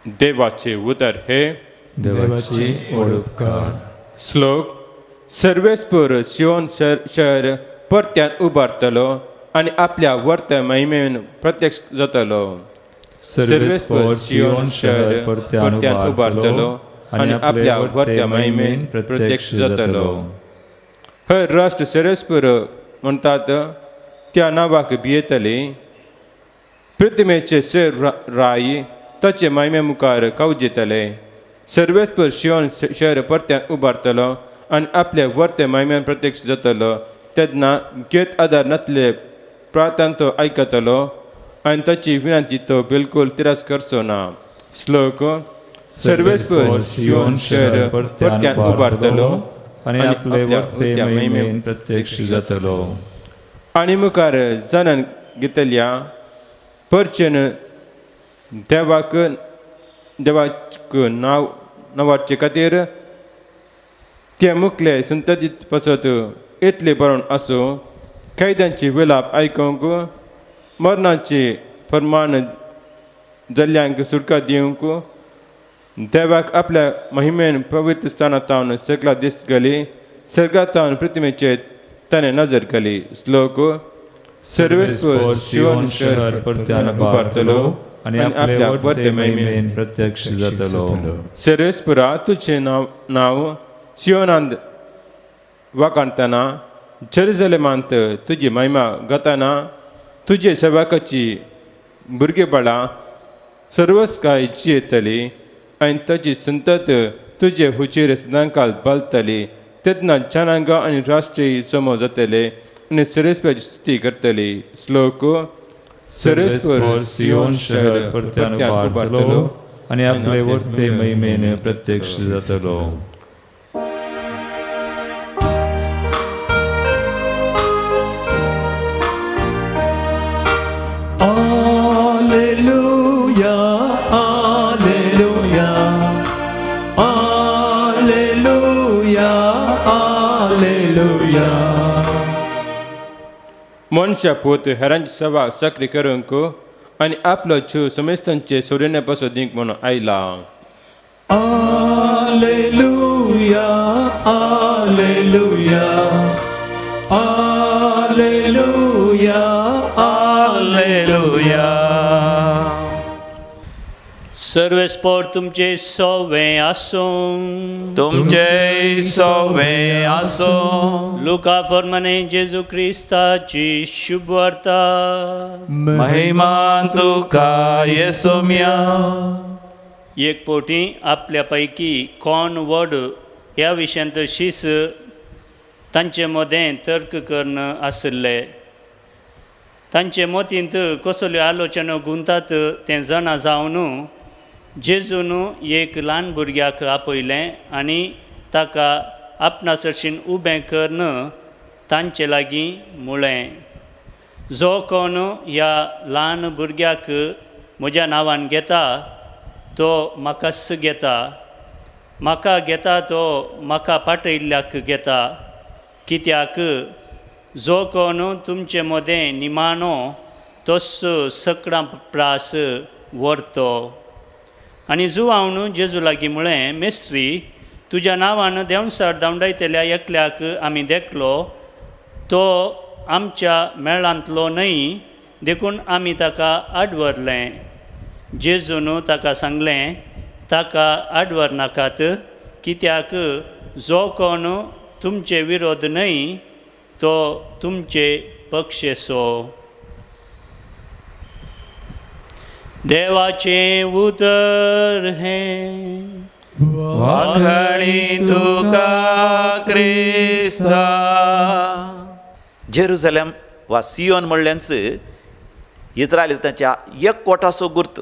देवाचे उतर हे देवाचे उपकार. श्लोक. सर्वेस्पर शिवन शहर परत्यान उबारतलो आनी आपल्या वर्त महिमेन प्रत्यक्ष जातलो. सर्वेस्पर सियोन शहर परत्यान उबारतलो आनी आपल्या वर्त्या महिमेन प्रत्यक्ष जातलो. हर राष्ट्र सर्वेस्पर म्हणटात त्या नांवाक भियेतली. प्रतिमेचे सर राय ताचे महिमे मुखार कावजेतले. सर्वेस्पर शिवन शहर परत्यान उबारतलो आनी आपल्या वर्ते महिमेन प्रत्यक्ष जातलो. तेन्ना घेत आदार नातले प्रार्थना तो आयकतलो आनी ताची विनंती तो बिलकुल तिरस्कारचो ना. श्लोक. सर्वेस्पर सियोन शहर परत्यान उबारतलो आनी आपले वर्ते महिमेन प्रत्यक्ष जातलो. आनी मुखार जाणून घेतल्या परचेन देवाक देवाक नांव नांवाचे खातीर ते मुखले संततीत पसत इतले बरोवन आसूं. कैद्यांची विलाप आयकूंक, मरणाची फरमान जाल्ल्यांक सुटका दिवंक देवाक आपल्या महिमेन पवित्र स्थानांत सगळा दीस घाली. सर्गांत प्रतिमेचेर ताणें नजर घाली. श्लोक. सर्वेस्पर सियोन शहर परत्यान उबारतलो आनी आपल्या वर्ते महिमेन प्रत्यक्ष जातलो. सर्वेस्परा तुजें नांव सियोनांत वाखाणतना, जेरुसलेमांत तुजी महिमा गातना, तुजे सेवकाची भुरगेबाळां सर्वच काय जियेतली आनी ताची संतत तुजे हुचेर सदांकाल बालतली. तेन्ना जनांगां आनी राष्ट्रीय जमो जातले आनी सर्वेस्पराची स्तुती करतली. श्लोक. सर्वेस्पर सियोन शहर परत्यान उबारतलो आनी आपले वर्ते महिमेन प्रत्यक्ष जातलो. Alleluia, Alleluia, Alleluia, Alleluia. मनशा पूत हेरांची सेवा सक्री करूंक आनी आपलो जीव समेस्तांचे सोडणे पासून दिवंक म्हणून आयला. Alleluia, Alleluia, Alleluia, Alleluia. सर्वेस्पर तुमचे सवे आसूं. तुमचे सवे आसूं. लुका फर्माने जेजू क्रिस्ताची शुभवार्ता. महिमा तुका येसोम्या. एक फावटी आपल्या पैकी कोण व्हड ह्या विशयांत शीस तांचे मदें तर्क करून आशिल्ले. तांचे मतींत कसल्यो आलोचना गुंतात तें जाणा जावन जेजून एक ल्हान भुरग्याक आपयलें आनी ताका आपणा सरशीन उबें करून तांचे लागीं म्हळें, जो कोण ह्या ल्हान भुरग्याक म्हज्या नांवान घेता तो म्हाकाच घेता, म्हाका घेता तो म्हाका पाटयल्ल्याक घेता. कित्याक जो कोण तुमचे मदें निमाणो तोच सगळ्यां प्रास व्हरतो. आनी जुवावन जेजू लागीं म्हळें, मेस्त्री, तुज्या नांवान देंवसार धांवडायतल्या एकल्याक आमी देखलो, तो आमच्या मेळांतलो न्हय, देखून आमी ताका आडवरलें. जेजून ताका सांगलें, ताका आडवर नाकात, कित्याक जो कोण तुमचे विरोध न्हय तो तुमचे पक्षेसो। देवाचें उतर हें। वाखणी तुका क्रिस्ता। जेरुजलेम वा सियोन म्हणल्याच इस्रायल तांच्या एकवटाचो गुर्त,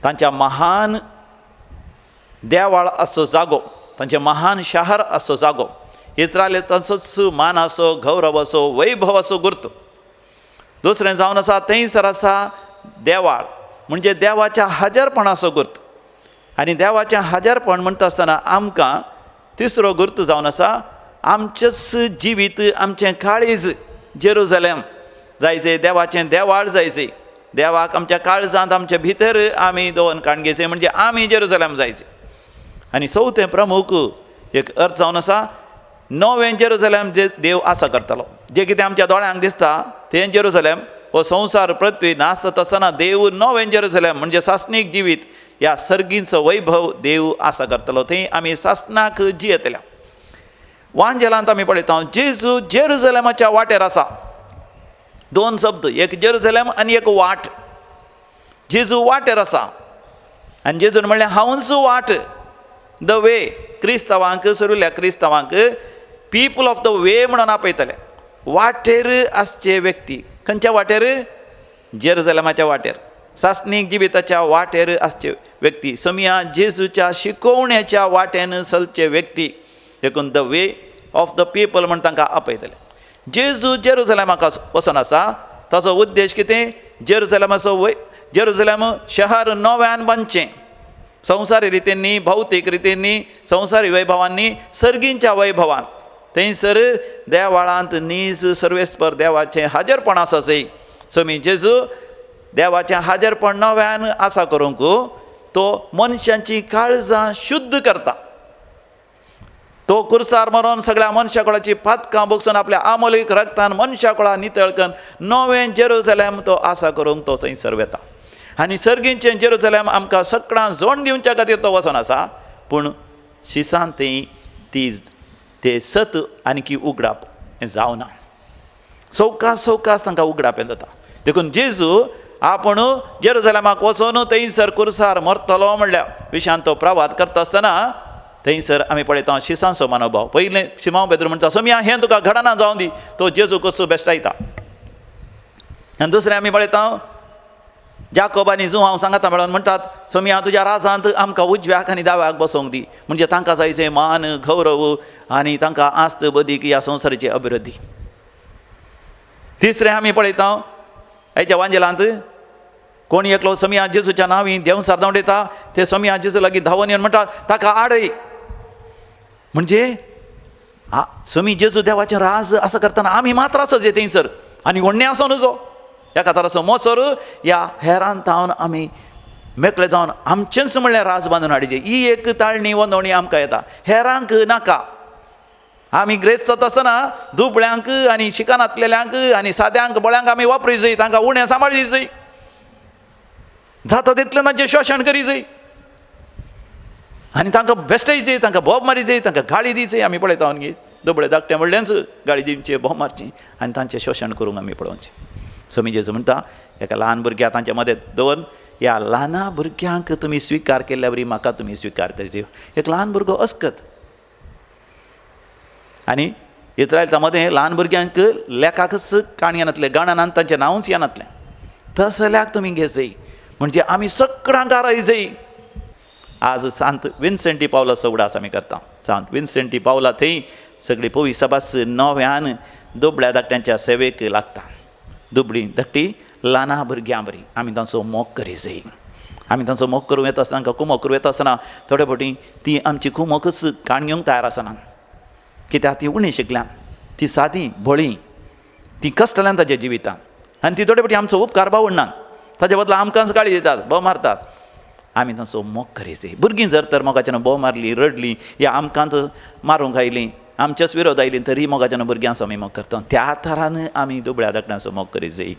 तांच्या महान देवाळ असो जागो, तांचे महान शहर असो जागो, इस्रायल तांचोच मान असो, गौरव असो, वैभव असो गुर्त। दुसरें जावन आसा थंयसर आसा देवाळ, म्हणजे देवाच्या हजारपणाचो गुर्त। आनी देवाचें हजारपण म्हणटा आसतना आमकां तिसरो गुर्त जावन आसा आमचेच जिवीत, आमचें काळीज जेरुजलेम जायचे, देवाचें देवाळ जायचे, देवाक आमच्या काळजांत आमच्या भितर आमी दवरून काण घेयचे, म्हणजे आमी जेरुजलेम जायचे। आनी चवथें प्रमुख एक अर्थ जावन आसा नवें जेरुजलेम जे देव आसा करतलो, जें कितें आमच्या दोळ्यांक दिसता तें जेरुजलेम हो संवसार पृथ्वी नासत आसतना देव नवें जेरुजलेम म्हणजे सासणीक जिवीत ह्या सर्गींचो वैभव देव आसा करतलो, थंय आमी सासणाक जियेतल्या। वांजेलांत आमी पळयता जेजू जेरुजलेमाच्या वाटेर आसा। दोन शब्द, एक जेरुजलेम आनी एक वाट। जेजू वाटेर आसा आनी जेजून म्हणलें हांवूच वाट, the way. क्रिस्तांवांक, सुरुल्या क्रिस्तांवांक पीपल ऑफ the way म्हणून आपयतले। वाटेर आसचे व्यक्ती, खंयच्या वाटेर? जेरुजलेमाच्या वाटेर, सासणीक जिविताच्या वाटेर आसचे व्यक्ती, समिया जेजूच्या शिकोवण्याच्या वाटेन चलचे व्यक्ती, देखून the way of the people म्हण तांकां आपयतले। जेजू जेरुजलेमाक वचून आसा, ताचो उद्देश कितें? जेरुजलेमाचो वय, जेरुजलेम शहर नव्यान बांदचें, संवसारी रितींनी, भौतीक रितींनी, संवसारी वैभवांनी, सर्गींच्या वैभवान। थंयसर देवाळांत नीज सर्वेस्पर देवाचें हाजरपण आसा। सो जेजू देवाचें हाजरपण नव्यान आसा करूंक तो मनशांची काळजां शुद्ध करता। तो कुर्सार मरोन सगळ्या मनशाकुळाची पातकां भोगसून आपल्या आमोलीक रक्तान मनशाकुळा नितळ करून नवें जेरुजलेम तो आसा करूंक तो थंयसर वेता। आनी सर्गींचें जेरुजलेम आमकां सगळ्यां जोड दिवच्या खातीर तो वचोन आसा, पूण शिसान थंय ती ते सत आनी उगडाप हें जावना, सवकास सवकास तांकां उगडाप हें जाता। देखून जेजू आपूण जेरुजलेमाक वचोन थंयसर कुर्सार मरतलो म्हणल्या विशयान तो प्रवाद करता आसतना थंयसर आमी पळयता शिसांचो मनोभाव। पयलें शिमांव बेद्र म्हणटा सोमिया हें तुका घडना जावं दी, तो जेजू कसो बेस्टायता। आनी दुसरें आमी पळयता जाकोब आनी जुवांव सांगाता मेळोन म्हणटात सोमिया तुज्या राजांत आमकां उजव्याक आनी दाव्याक बसोवंक दी, म्हणजे तांकां जायचें मान गौरव आनी तांकां आस्त बदीक ह्या संवसाराची अभिवृद्धी। तिसरें आमी पळयता हेच्या वांजेलांत कोण एकलो सोमिया जेजूच्या नांवी देंवसार धांवडयता, ते सोमिया जेजू लागीं धांवून येवन म्हणटात ताका आडय, म्हणजे सोमी जेजू देवाचें राज आसा करतना आमी मात्र आसा जे थंयसर आनी व्हडणें आसा न्हू, एका तराचो मोसर ह्या हेरान तावन आमी मेकळे जावन आमचेंच म्हणल्यार राज बांदून हाडचें। ही एक ताळणी वंदवणी आमकां येता, हेरांक नाका। आमी ग्रेस्त आसतना दुबळ्यांक आनी शिकनातलेल्यांक आनी साद्यांक बळ्यांक आमी वापरीजय, तांकां उणें सांबाळीजय, जाता तितलें तांचें शोशण करीजय आनी तांकां बेस्टायचे, तांकां बोब मारीजय, तांकां गाळी दिवचे। आमी पळयता न्ही दुबळे धाकटे म्हणल्याच गाळी दिवचे, बोब मारची आनी तांचें शोशण करूंक आमी पळोवचें। समी जेजू म्हणटा एका ल्हान भुरग्या तांच्या मदें दवर, ह्या ल्हाना भुरग्यांक तुमी स्विकार केल्ल्या वरी म्हाका तुमी स्विकार करचे। एक ल्हान भुरगो अस्कत आनी इस्रायला मदें ल्हान भुरग्यांक लेखाकच काणी येनातलें, गाणान तांचें नांवूच येनातलें, तसल्याक तुमी घेजय, म्हणजे आमी सगळ्यांक आरायजय। आज सांत विन्सेंटी पावला उगडास आमी करता। सांत विन्सेंटी पावला थंय सगळी पवी सभास नव्यान दुबळ्या धाकट्यांच्या सेवेक लागता। दुबळी धाकटी ल्हाना भुरग्यां बरी आमी तांचो मोग करीजय। आमी तांचो मोग करूं येता आसतना, तांकां कुमोक करूं येता आसतना थोडे फावटी ती आमची कुमोकच काण घेवंक तयार आसना, कित्याक ती उणी शिकल्यान, ती सादी भोळी, ती कश्टल्यान ताच्या जिवितान आनी ती थोडे फावटी आमचो उपकार बावडना, ताच्या बदला आमकांच गाळी दितात, बोव मारतात। आमी तांचो मोग करीजय। भुरगीं जर तर मोगाच्यान बोव मारली, रडली या आमकांच मारूंक आयलीं, आमच्याच विरोध आयली तरी मोगाच्यान भुरग्यांचो आमी मोग करता। त्या थरान आमी दुबळ्या धाकट्यांचो मोग करीजय।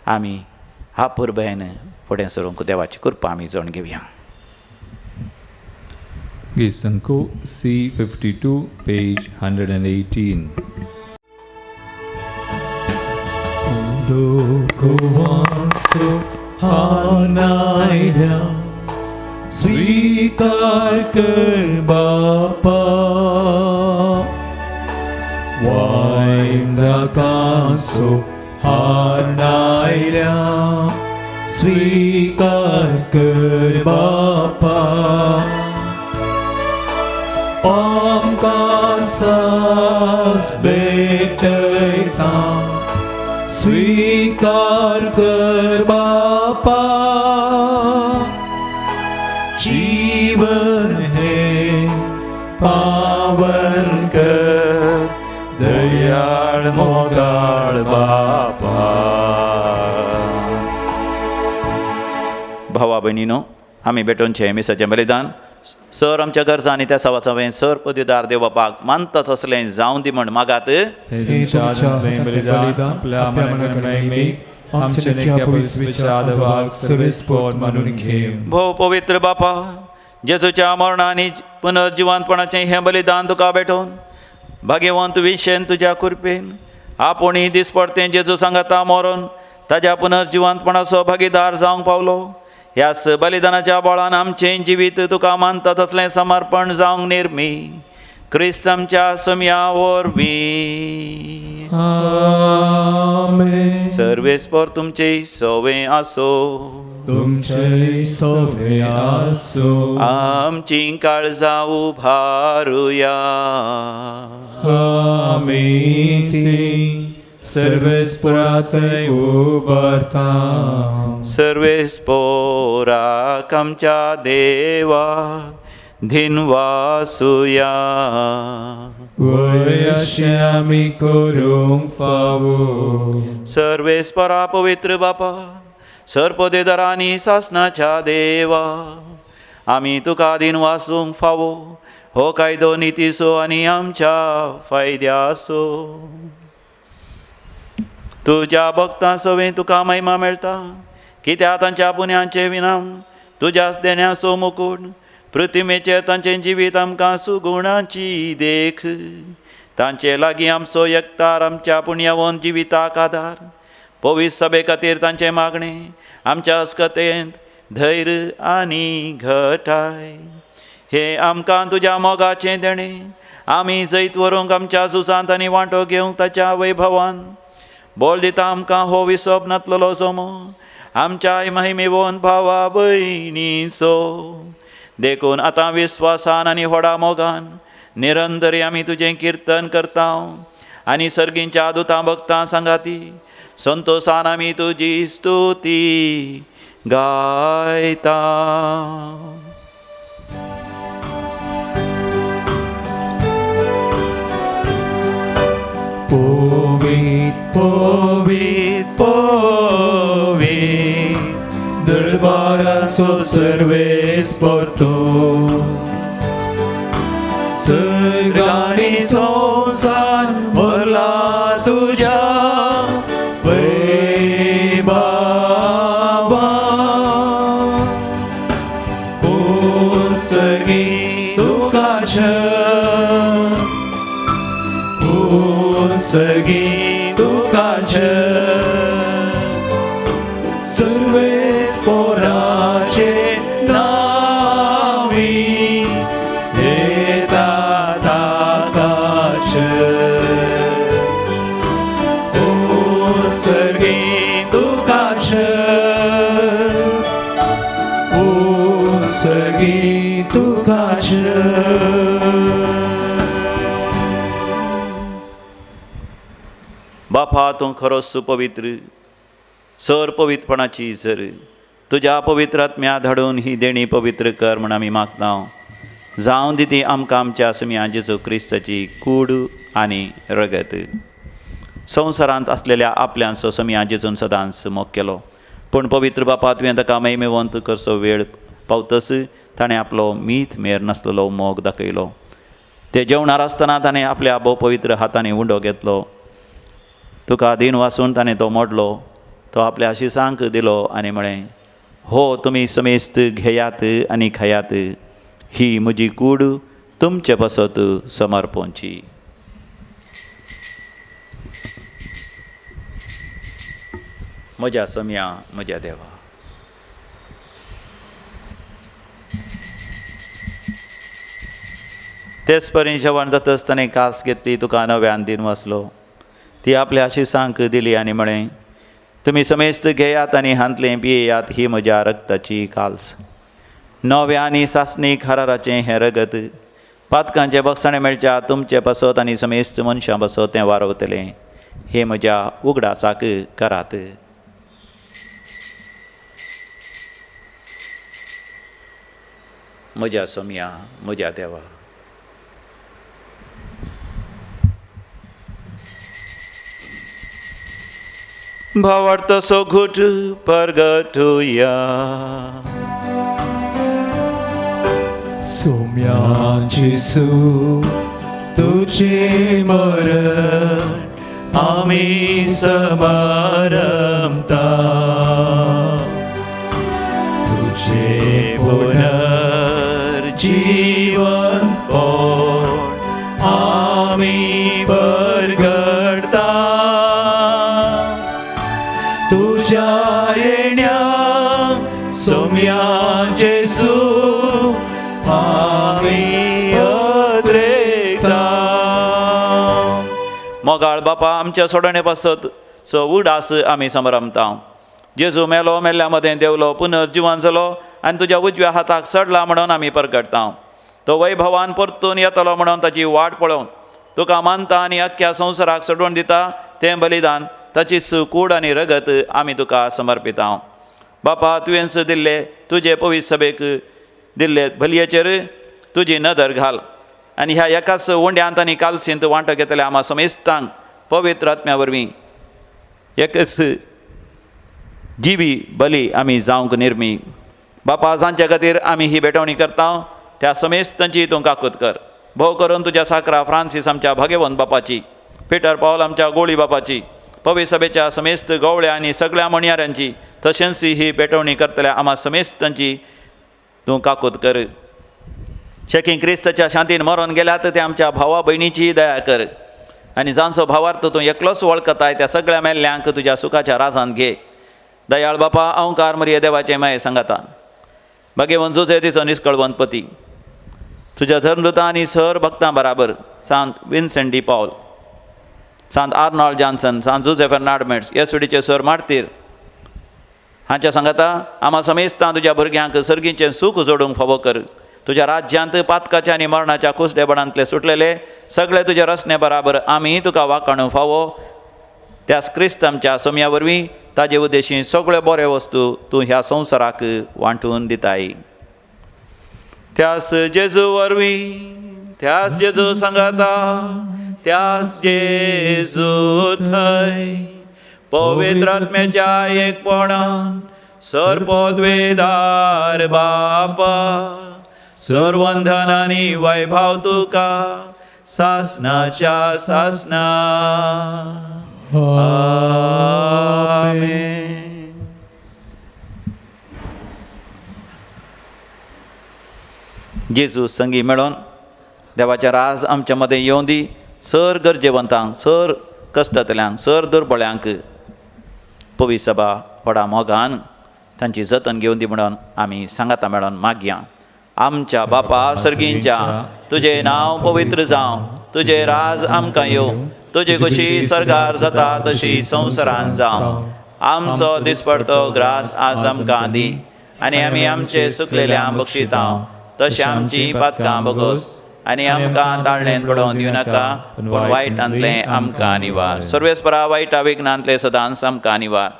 आमी आपुरबायेन फुडें सरूंक देवाची कृपा आमी जोण घेवया. Gisanko C52, page 118. Dokuvaso hanayla स्वीकार कर बापा वायंदाकासो हानायल्या स्वीकार कर बापा आमकां सास भेटयता स्वीकार कर बापा जीवन है पावन कर दयाळ मोगाळ बापा. भावा भयणीनो, आमी भेटोवचें मिसाचें बलिदान सर आमच्या गरजा आनी त्या सवाचावें सर पदवीदार देव बापाक मानताच असलें जावं दी म्हण मागात. भोव पवित्र बापा, जेजूच्या मरणा आनी पुनर्जिवंतपणाचें हें बलिदान तुका भेटोवन भाग्यवंत विशेन तुज्या कृपेन आपुणी दिसपडतें जेजू सांगाता मरोन ताज्या पुनर्जिवंतपणाचो भागीदार जावंक पावलो. ह्याच बलिदानाच्या बळान आमचें जिवीत तुका मानता तसलें समर्पण जावंक निर्मी क्रिस्त आमच्या सम्या वरवीं. आमेन. सर्वेस्पर तुमचे सवे आसो, तुमचे सवे आसो. आमची काळजां उभारुया. आमी ती सर्वेस्परातय उबारता. सर्वेस्पोराक आमच्या देवा धिनवासुया. वय अशें आमी करूंक फावो. सर्वेस्परा पवित्र बापा, सर्पदेदरांनी सासनाच्या देवा, आमी तुका दिनवासूंक फावो हो कायदो नितीचो आनी आमच्या फायद्याचो. तुज्या भक्तां सवें तुका महिमा मेळटा, कित्याक तांच्या पुण्याचें विनाम तुज्याच देण्याचो मुकूट पृथ्वीचेर तांचें जिवीत आमकां सुगुणाची देख. तांचे लागीं आमचो एकतार आमच्या पुण्यावन जिविताक आदार. पवित्र सभे खातीर तांचें मागणें आमच्या अस्कतेंत धैर्य आनी घटाय. हे आमकां तुज्या मोगाचें देणें आमी जैत व्हरूंक आमच्या झुजांत आनी वांटो घेवंक ताच्या वैभवान बोल दिता आमकां हो विसप नातलेलो जमो आमच्या महिमेवन भावा भयणीचो. देखून आतां विस्वासान आनी व्हडा मोगान निरंतरी आमी तुजें किर्तन करता आनी सर्गींच्या दुतां भक्तां सांगाती संतोसान आमी तुजी स्तुती गायता. पवित पवित पवित दरबाराचो सर्वेस्पर तूं, सर्गांनी संवसार भरला तुज्या वैभवान. कोण सर्गी तुका छल, कोण सर्गी तुका छल, सर्वेस्पराचे नावी येता ताकाच. कोण सर्गी तुकाच, कोण सर्गी तुकाच. बापा, तूं खरोच सुपवित्र सर पवित्रपणाची जर तुज्या पवित्र आत्म्या धाडून ही देणी पवित्र कर म्हण आमी मागता. जावं दी ती आमकां आमच्या सुम्या जेजू क्रिस्ताची कूड आनी रगत. संवसारांत आसलेल्या आपल्यांचो समिया जेजून सदांच मोग केलो, पूण पवित्र बापा तुवें ताका महिमेवंत करचो वेळ पावतस ताणें आपलो मीत मेर नासलेलो मोग दाखयलो. ते जेवणार आसतना ताणें आपल्या भोव पवित्र हातांनी उंडो घेतलो, तुका दीन वासून ताणें तो मोडलो, तो आपल्या आशिसांक दिलो आनी म्हळें, हो तुमी समेस्त घेयात आनी खायात, ही म्हजी कूड तुमचे पासत समर्पणची. म्हज्या सम्या, म्हज्या देवा. तेच परी जेवण जातच ताणें कास घेतली, तुका नव्यान दिन वाचलो, ती आपल्या आशिसांक दिली आनी म्हळें, तुमी समेस्त घेयात आनी हांतलें पियेयात, ही म्हज्या रक्ताची काल्स. नव्या आनी सासणी खाराराचें हें रगत पातकांचें बक्षाणें मेळच्या तुमचे पासत आनी समेस्त मनशां पासत तें वारवतलें. हे म्हज्या उगडासाक करात. म्हज्या सोम्या, म्हज्या देवा. भावार्थ सोघूट परगटुया. सोम्या जेसू तुझे मरण आमी समारंभता, तुझे पुनर्जीवन पण आमी परगटता, तुझ्या येण्या सोम्या जेसू आमी अद्रेकता. मोगाळ बापा, आमच्या सोडणे पासत सो उडास आमी समरमता. जेजू मेलो, मेल्ल्या मदें देवलो, पुनर्जिवन जालो आनी तुज्या उजव्या हाताक चडला म्हणून आमी परगटता. तो वैभवान परतून येतलो म्हणून ताची वाट पळोवन तुका मानता आनी अख्ख्या संवसाराक सोडून दिता तें बलिदान, ताची कूड आनी रगत आमी तुका समर्पिता. बापा, तुवेंच दिल्ले तुजे पवित्र सभेक दिल्ले बलयेचेर तुजी नदर घाल आनी ह्या एकाच उंड्यांत आनी कालसींत वांटो घेतल्या आमा समेस्तांक पवित्र आत्म्या वरवीं एकच जिवी बली आमी जावंक निर्मी. बापा, जांचे खातीर आमी ही भेटवणी करता त्या समेस्तांची तूं काकूत कर. भोव करून तुज्या साकरा फ्रांसीस आमच्या भाग्यवंत बापाची, पिटर पावल आमच्या गोळी बापाची, पवित्र सभेच्या समेस्त गवळ्या आनी सगळ्या म्हणयाऱ्यांची, तशेंच ही भेटवणी करतल्या आमा समेस्तांची तूं काकूत कर. शेकी क्रिस्ताच्या शांतीन मरून गेल्यात ते आमच्या भावा भयणीची दया कर आनी जांचो भावार्थ तूं एकलोच वळखताय त्या सगळ्या मेल्ल्यांक तुज्या सुखाच्या राजांत घे. दयाळ बापा, अंकार मरिये देवाचें माये सांगाता, भाग्यवंत जुजे तिचो निस्कळवंत पती, तुज्या धर्मदूता आनी सर भक्तां बराबर सांत विन्सेंट डी पावल, सांत आर्नॉल्ड जॉन्सन, सांत जुजे फेर्नांड मेट्स, येसुडीचे सर मार्तीर हांच्या सांगाता आमा समेस्तां तुज्या भुरग्यांक सर्गीचें सूख जोडूंक फावो कर. तुज्या राज्यांत पातकाच्या आनी मरणाच्या कुसडेपणांतले सुटलेले सगळे तुज्या रसणे बराबर आमी तुका वाकाणू फावो त्याच क्रिस्त आमच्या सोम्या वरवीं ताजे उद्देशी सगळे बरे वस्तू तूं ह्या संवसाराक वांटून दिताय. त्यास जेजू वरवीं, त्यास जेजू सांगाता, त्यास जेजू थंय पवित्र आत्म्याच्या एकपणान सर्वपदवेदार बापा, सर्वंधन आनी वैभव तुका सासनाच्या सासना. आमेन. जेजू संगी मेळोन देवाचें राज आमच्या मदें येवं दी. सर गरजेवंतांक, सर कश्टांतल्यांक, सर दुर्बळ्यांक पवित्र सभा व्हडा मोगान तांची जतन घेवन दी म्हणून आमी सांगाता मेळोन मागया. आमच्या बापा सर्गींच्या, तुजें नांव पवित्र जावं, तुजें राज आमकां येवं, तुजी खुशी सर्गार जाता तशी संवसारान जावं. आमचो दिसपडतो ग्रास आज आमकां दी आनी आमी आमचे सुकलेल्या बक्षितां तशें आमची पातकां बगोस आनी आमकां ताळणेन पडोवन दिवं नाका, पूण वायटांतलें आमकां निवार. सर्वेस्परा वायटा विघ्नांतलें सदांच आमकां निवार.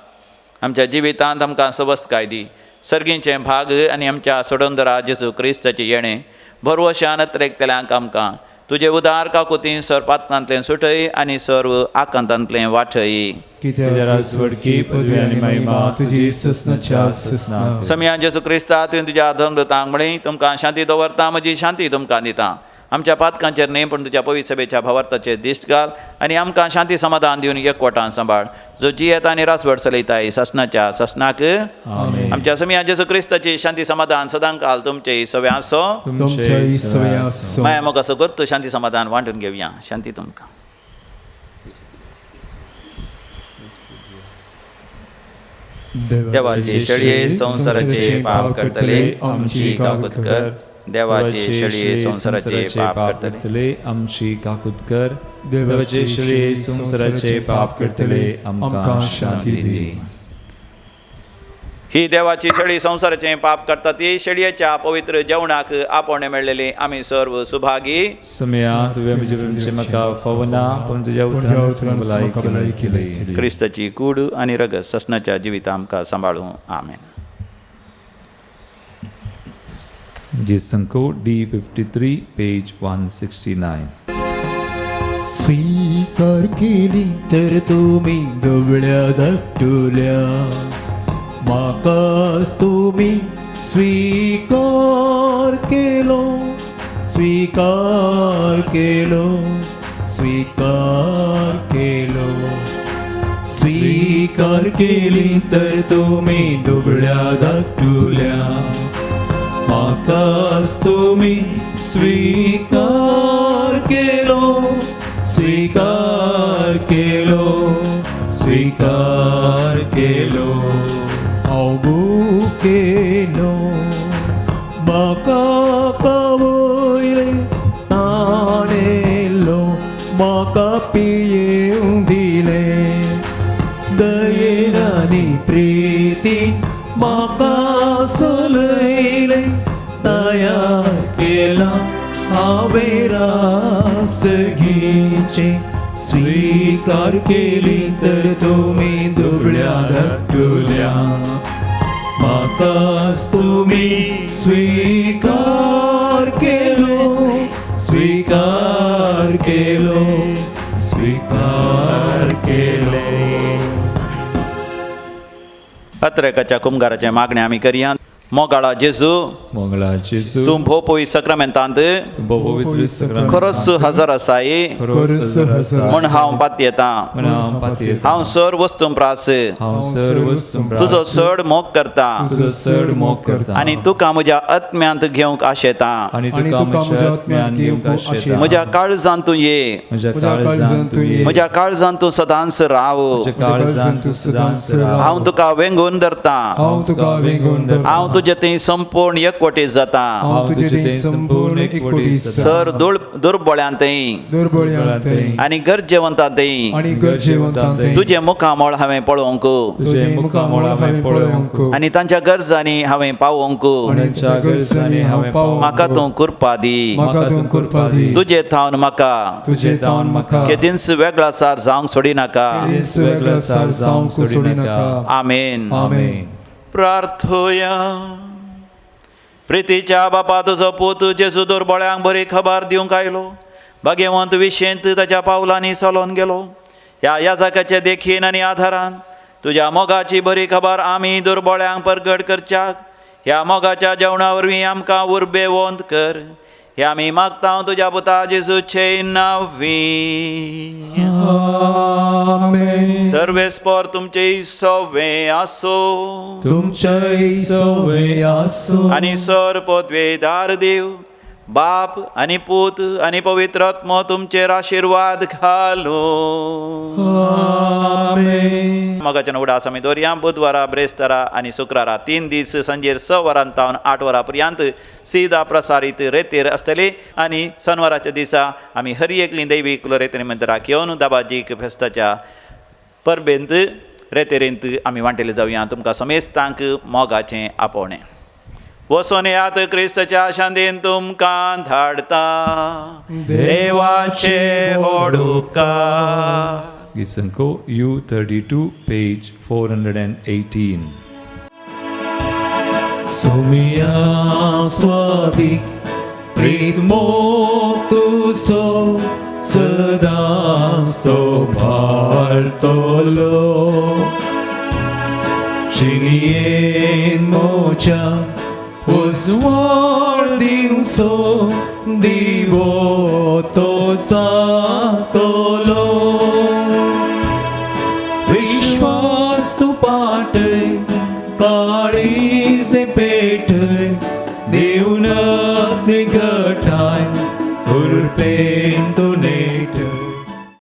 आमच्या जिवितांत आमकां सवस्तकाय दी. सर्गींचें भाग आनी आमच्या सोडंदरा जेजू क्रिस्ताचें येणें भरवशान अत्रेकतल्यांक आमकां तुजे उदार काकुतीन सर पातकांतलें सुटय आनी सर्व आकांतांतलें वाटय. समया जेजू क्रिस्ता, तुवें तुज्या धर्मदूतांक म्हळें, तुमकां शांती दवरता, म्हजी शांती तुमकां दिता. आमच्या पातकांचेर न्हय पूण तुज्या पवित्र सभेच्या भावार्थाचेर दिश्ट घाल आनी आमकां शांती समाधान दिवन एकवटान सांबाळ, जो जियेता आनी रासवट चलयताय ससनाच्या ससनाक। आमच्या समिया जेजू क्रिस्ताची शांती समाधान सदांकाल तुमचे सवे आसो। माया मोग असो करतो शांती समाधान वांटून घेवया। शांती तुमकां। देवाचे शेळये संवसाराचे पाप करतले आमची काकूत कर। देवाचे शेळये संवसाराचे पाप करतले आमची काकूत कर। देवाचे शेळये संवसाराचे पाप करतले आमकां शांती दी। ही देवाची शेळी संवसाराचे पाप करता ती शेळयेच्या पवित्र जेवणाक आपोवणें मेळ्ळेली आमी सर्व सुभागी। सुमया तुवें म्हजें म्हाका फावना पूण तुज्या उतरान भलायकी मेळटली। क्रिस्ताची कूड आनी रगत ससनाच्या जिविता आमकां सांबाळूं। आमेन। Gisanko D53 page 169। स्वीकार केली तर तुम्ही गवळ्या धाकटुल्या, म्हाकाच तुमी स्वीकार केलो, स्वीकार केलो, स्वीकार केलो। स्वीकार केली तर तुमी दुबळ्या धाकटुल्या, म्हाकाच तुमी स्वीकार केलो, स्वीकार केलो, स्वीकार केलो। हांव भुकेलो म्हाका पावयलें ताणेलो, म्हाका पियेवंक दिलें, दयेन आनी प्रितीन म्हाका सलयलें, तयार केलां हांवें रास घेवचें। स्वीकार केली तर तुमी दुबळ्या धाकटुल्या, म्हाकाच तुमी स्वीकार केलो, स्वीकार केलो, स्वीकार केलो। अत्रेकाच्या कुमगाराचें मागणें आमी करया। मोगाळा जेजू, मोगाळा जेजू, तूं भोव पवित्र सक्रमेंतांत खरोच हजर आसाय म्हूण हांव पातयेतां। हांव सर वस्तूं प्रास तुजो चड मोग करता आनी तुका म्हज्या आत्म्यांत घेवंक आशेतां। म्हज्या काळजांत तूं ये, म्हज्या काळजांत तूं सदांच राव। हांव तुका वेंगून धरतां, हांव तुजे थंय संपूर्ण एकवटीत जाता। सर दुर्बळ्यांतय आनी गरजेवंतांतय तुजें मुखामळ हांवें पळोवंक आनी तांच्या गरजांनी हांवें पावोवंक म्हाका तूं कृपा दी। तुजे थावन म्हाका केदींच वेगळासार जावंक सोडिनाका। आमेन। प्रार्थोया। प्रितीच्या बापा, तुजो पूत जेजू दुर्बळ्यांक बरी खबर दिवंक आयलो, भाग्यवंत विशेंत ताच्या पावलांनी चलोन गेलो। ह्या याजकाचे देखीन आनी आधारान तुज्या मोगाची बरी खबर आमी दुर्बळ्यांक परगट करच्याक ह्या मोगाच्या जेवणा वरवीं आमकां उर्बेवंत कर। हे आमी मागता तुज्या पुता जेजूचे नांवी। आमेन। सर्वेस्पर तुमचे सवे आसो, तुमचे सवे आसो। आनी सर पदवेदार देव बाप आनी पूत आनी पवित्र आत्मो तुमचेर आशिर्वाद घालूं। आमेन। मोगाच्या उडास आमी दवरया। बुधवारा, ब्रेस्तारा आनी शुक्रारा 3 दीस सांजेर 6 वरां तावन 8 वरां पर्यंत सीधा प्रसारीत रेतीर आसतली आनी शनवाराच्या दिसा आमी हर एकली दैवीक रेतीर मंदिराक येवन दाबाजीक फेस्ताच्या परबेंत रेतेरेंत आमी वांटेले जावया। तुमकां समेस्तांक मोगाचें आपोवणें। वचोन येयात, क्रिस्ताच्या शांतीन तुमकां धाडता। देवाचे होडुका। Gisanko U32 page 418। Soumya Swati प्रीत मोग तुजो सदांच तो पाळटलो, जिणेन म्हज्या उजवाड दिवचो दिवो तो जातो.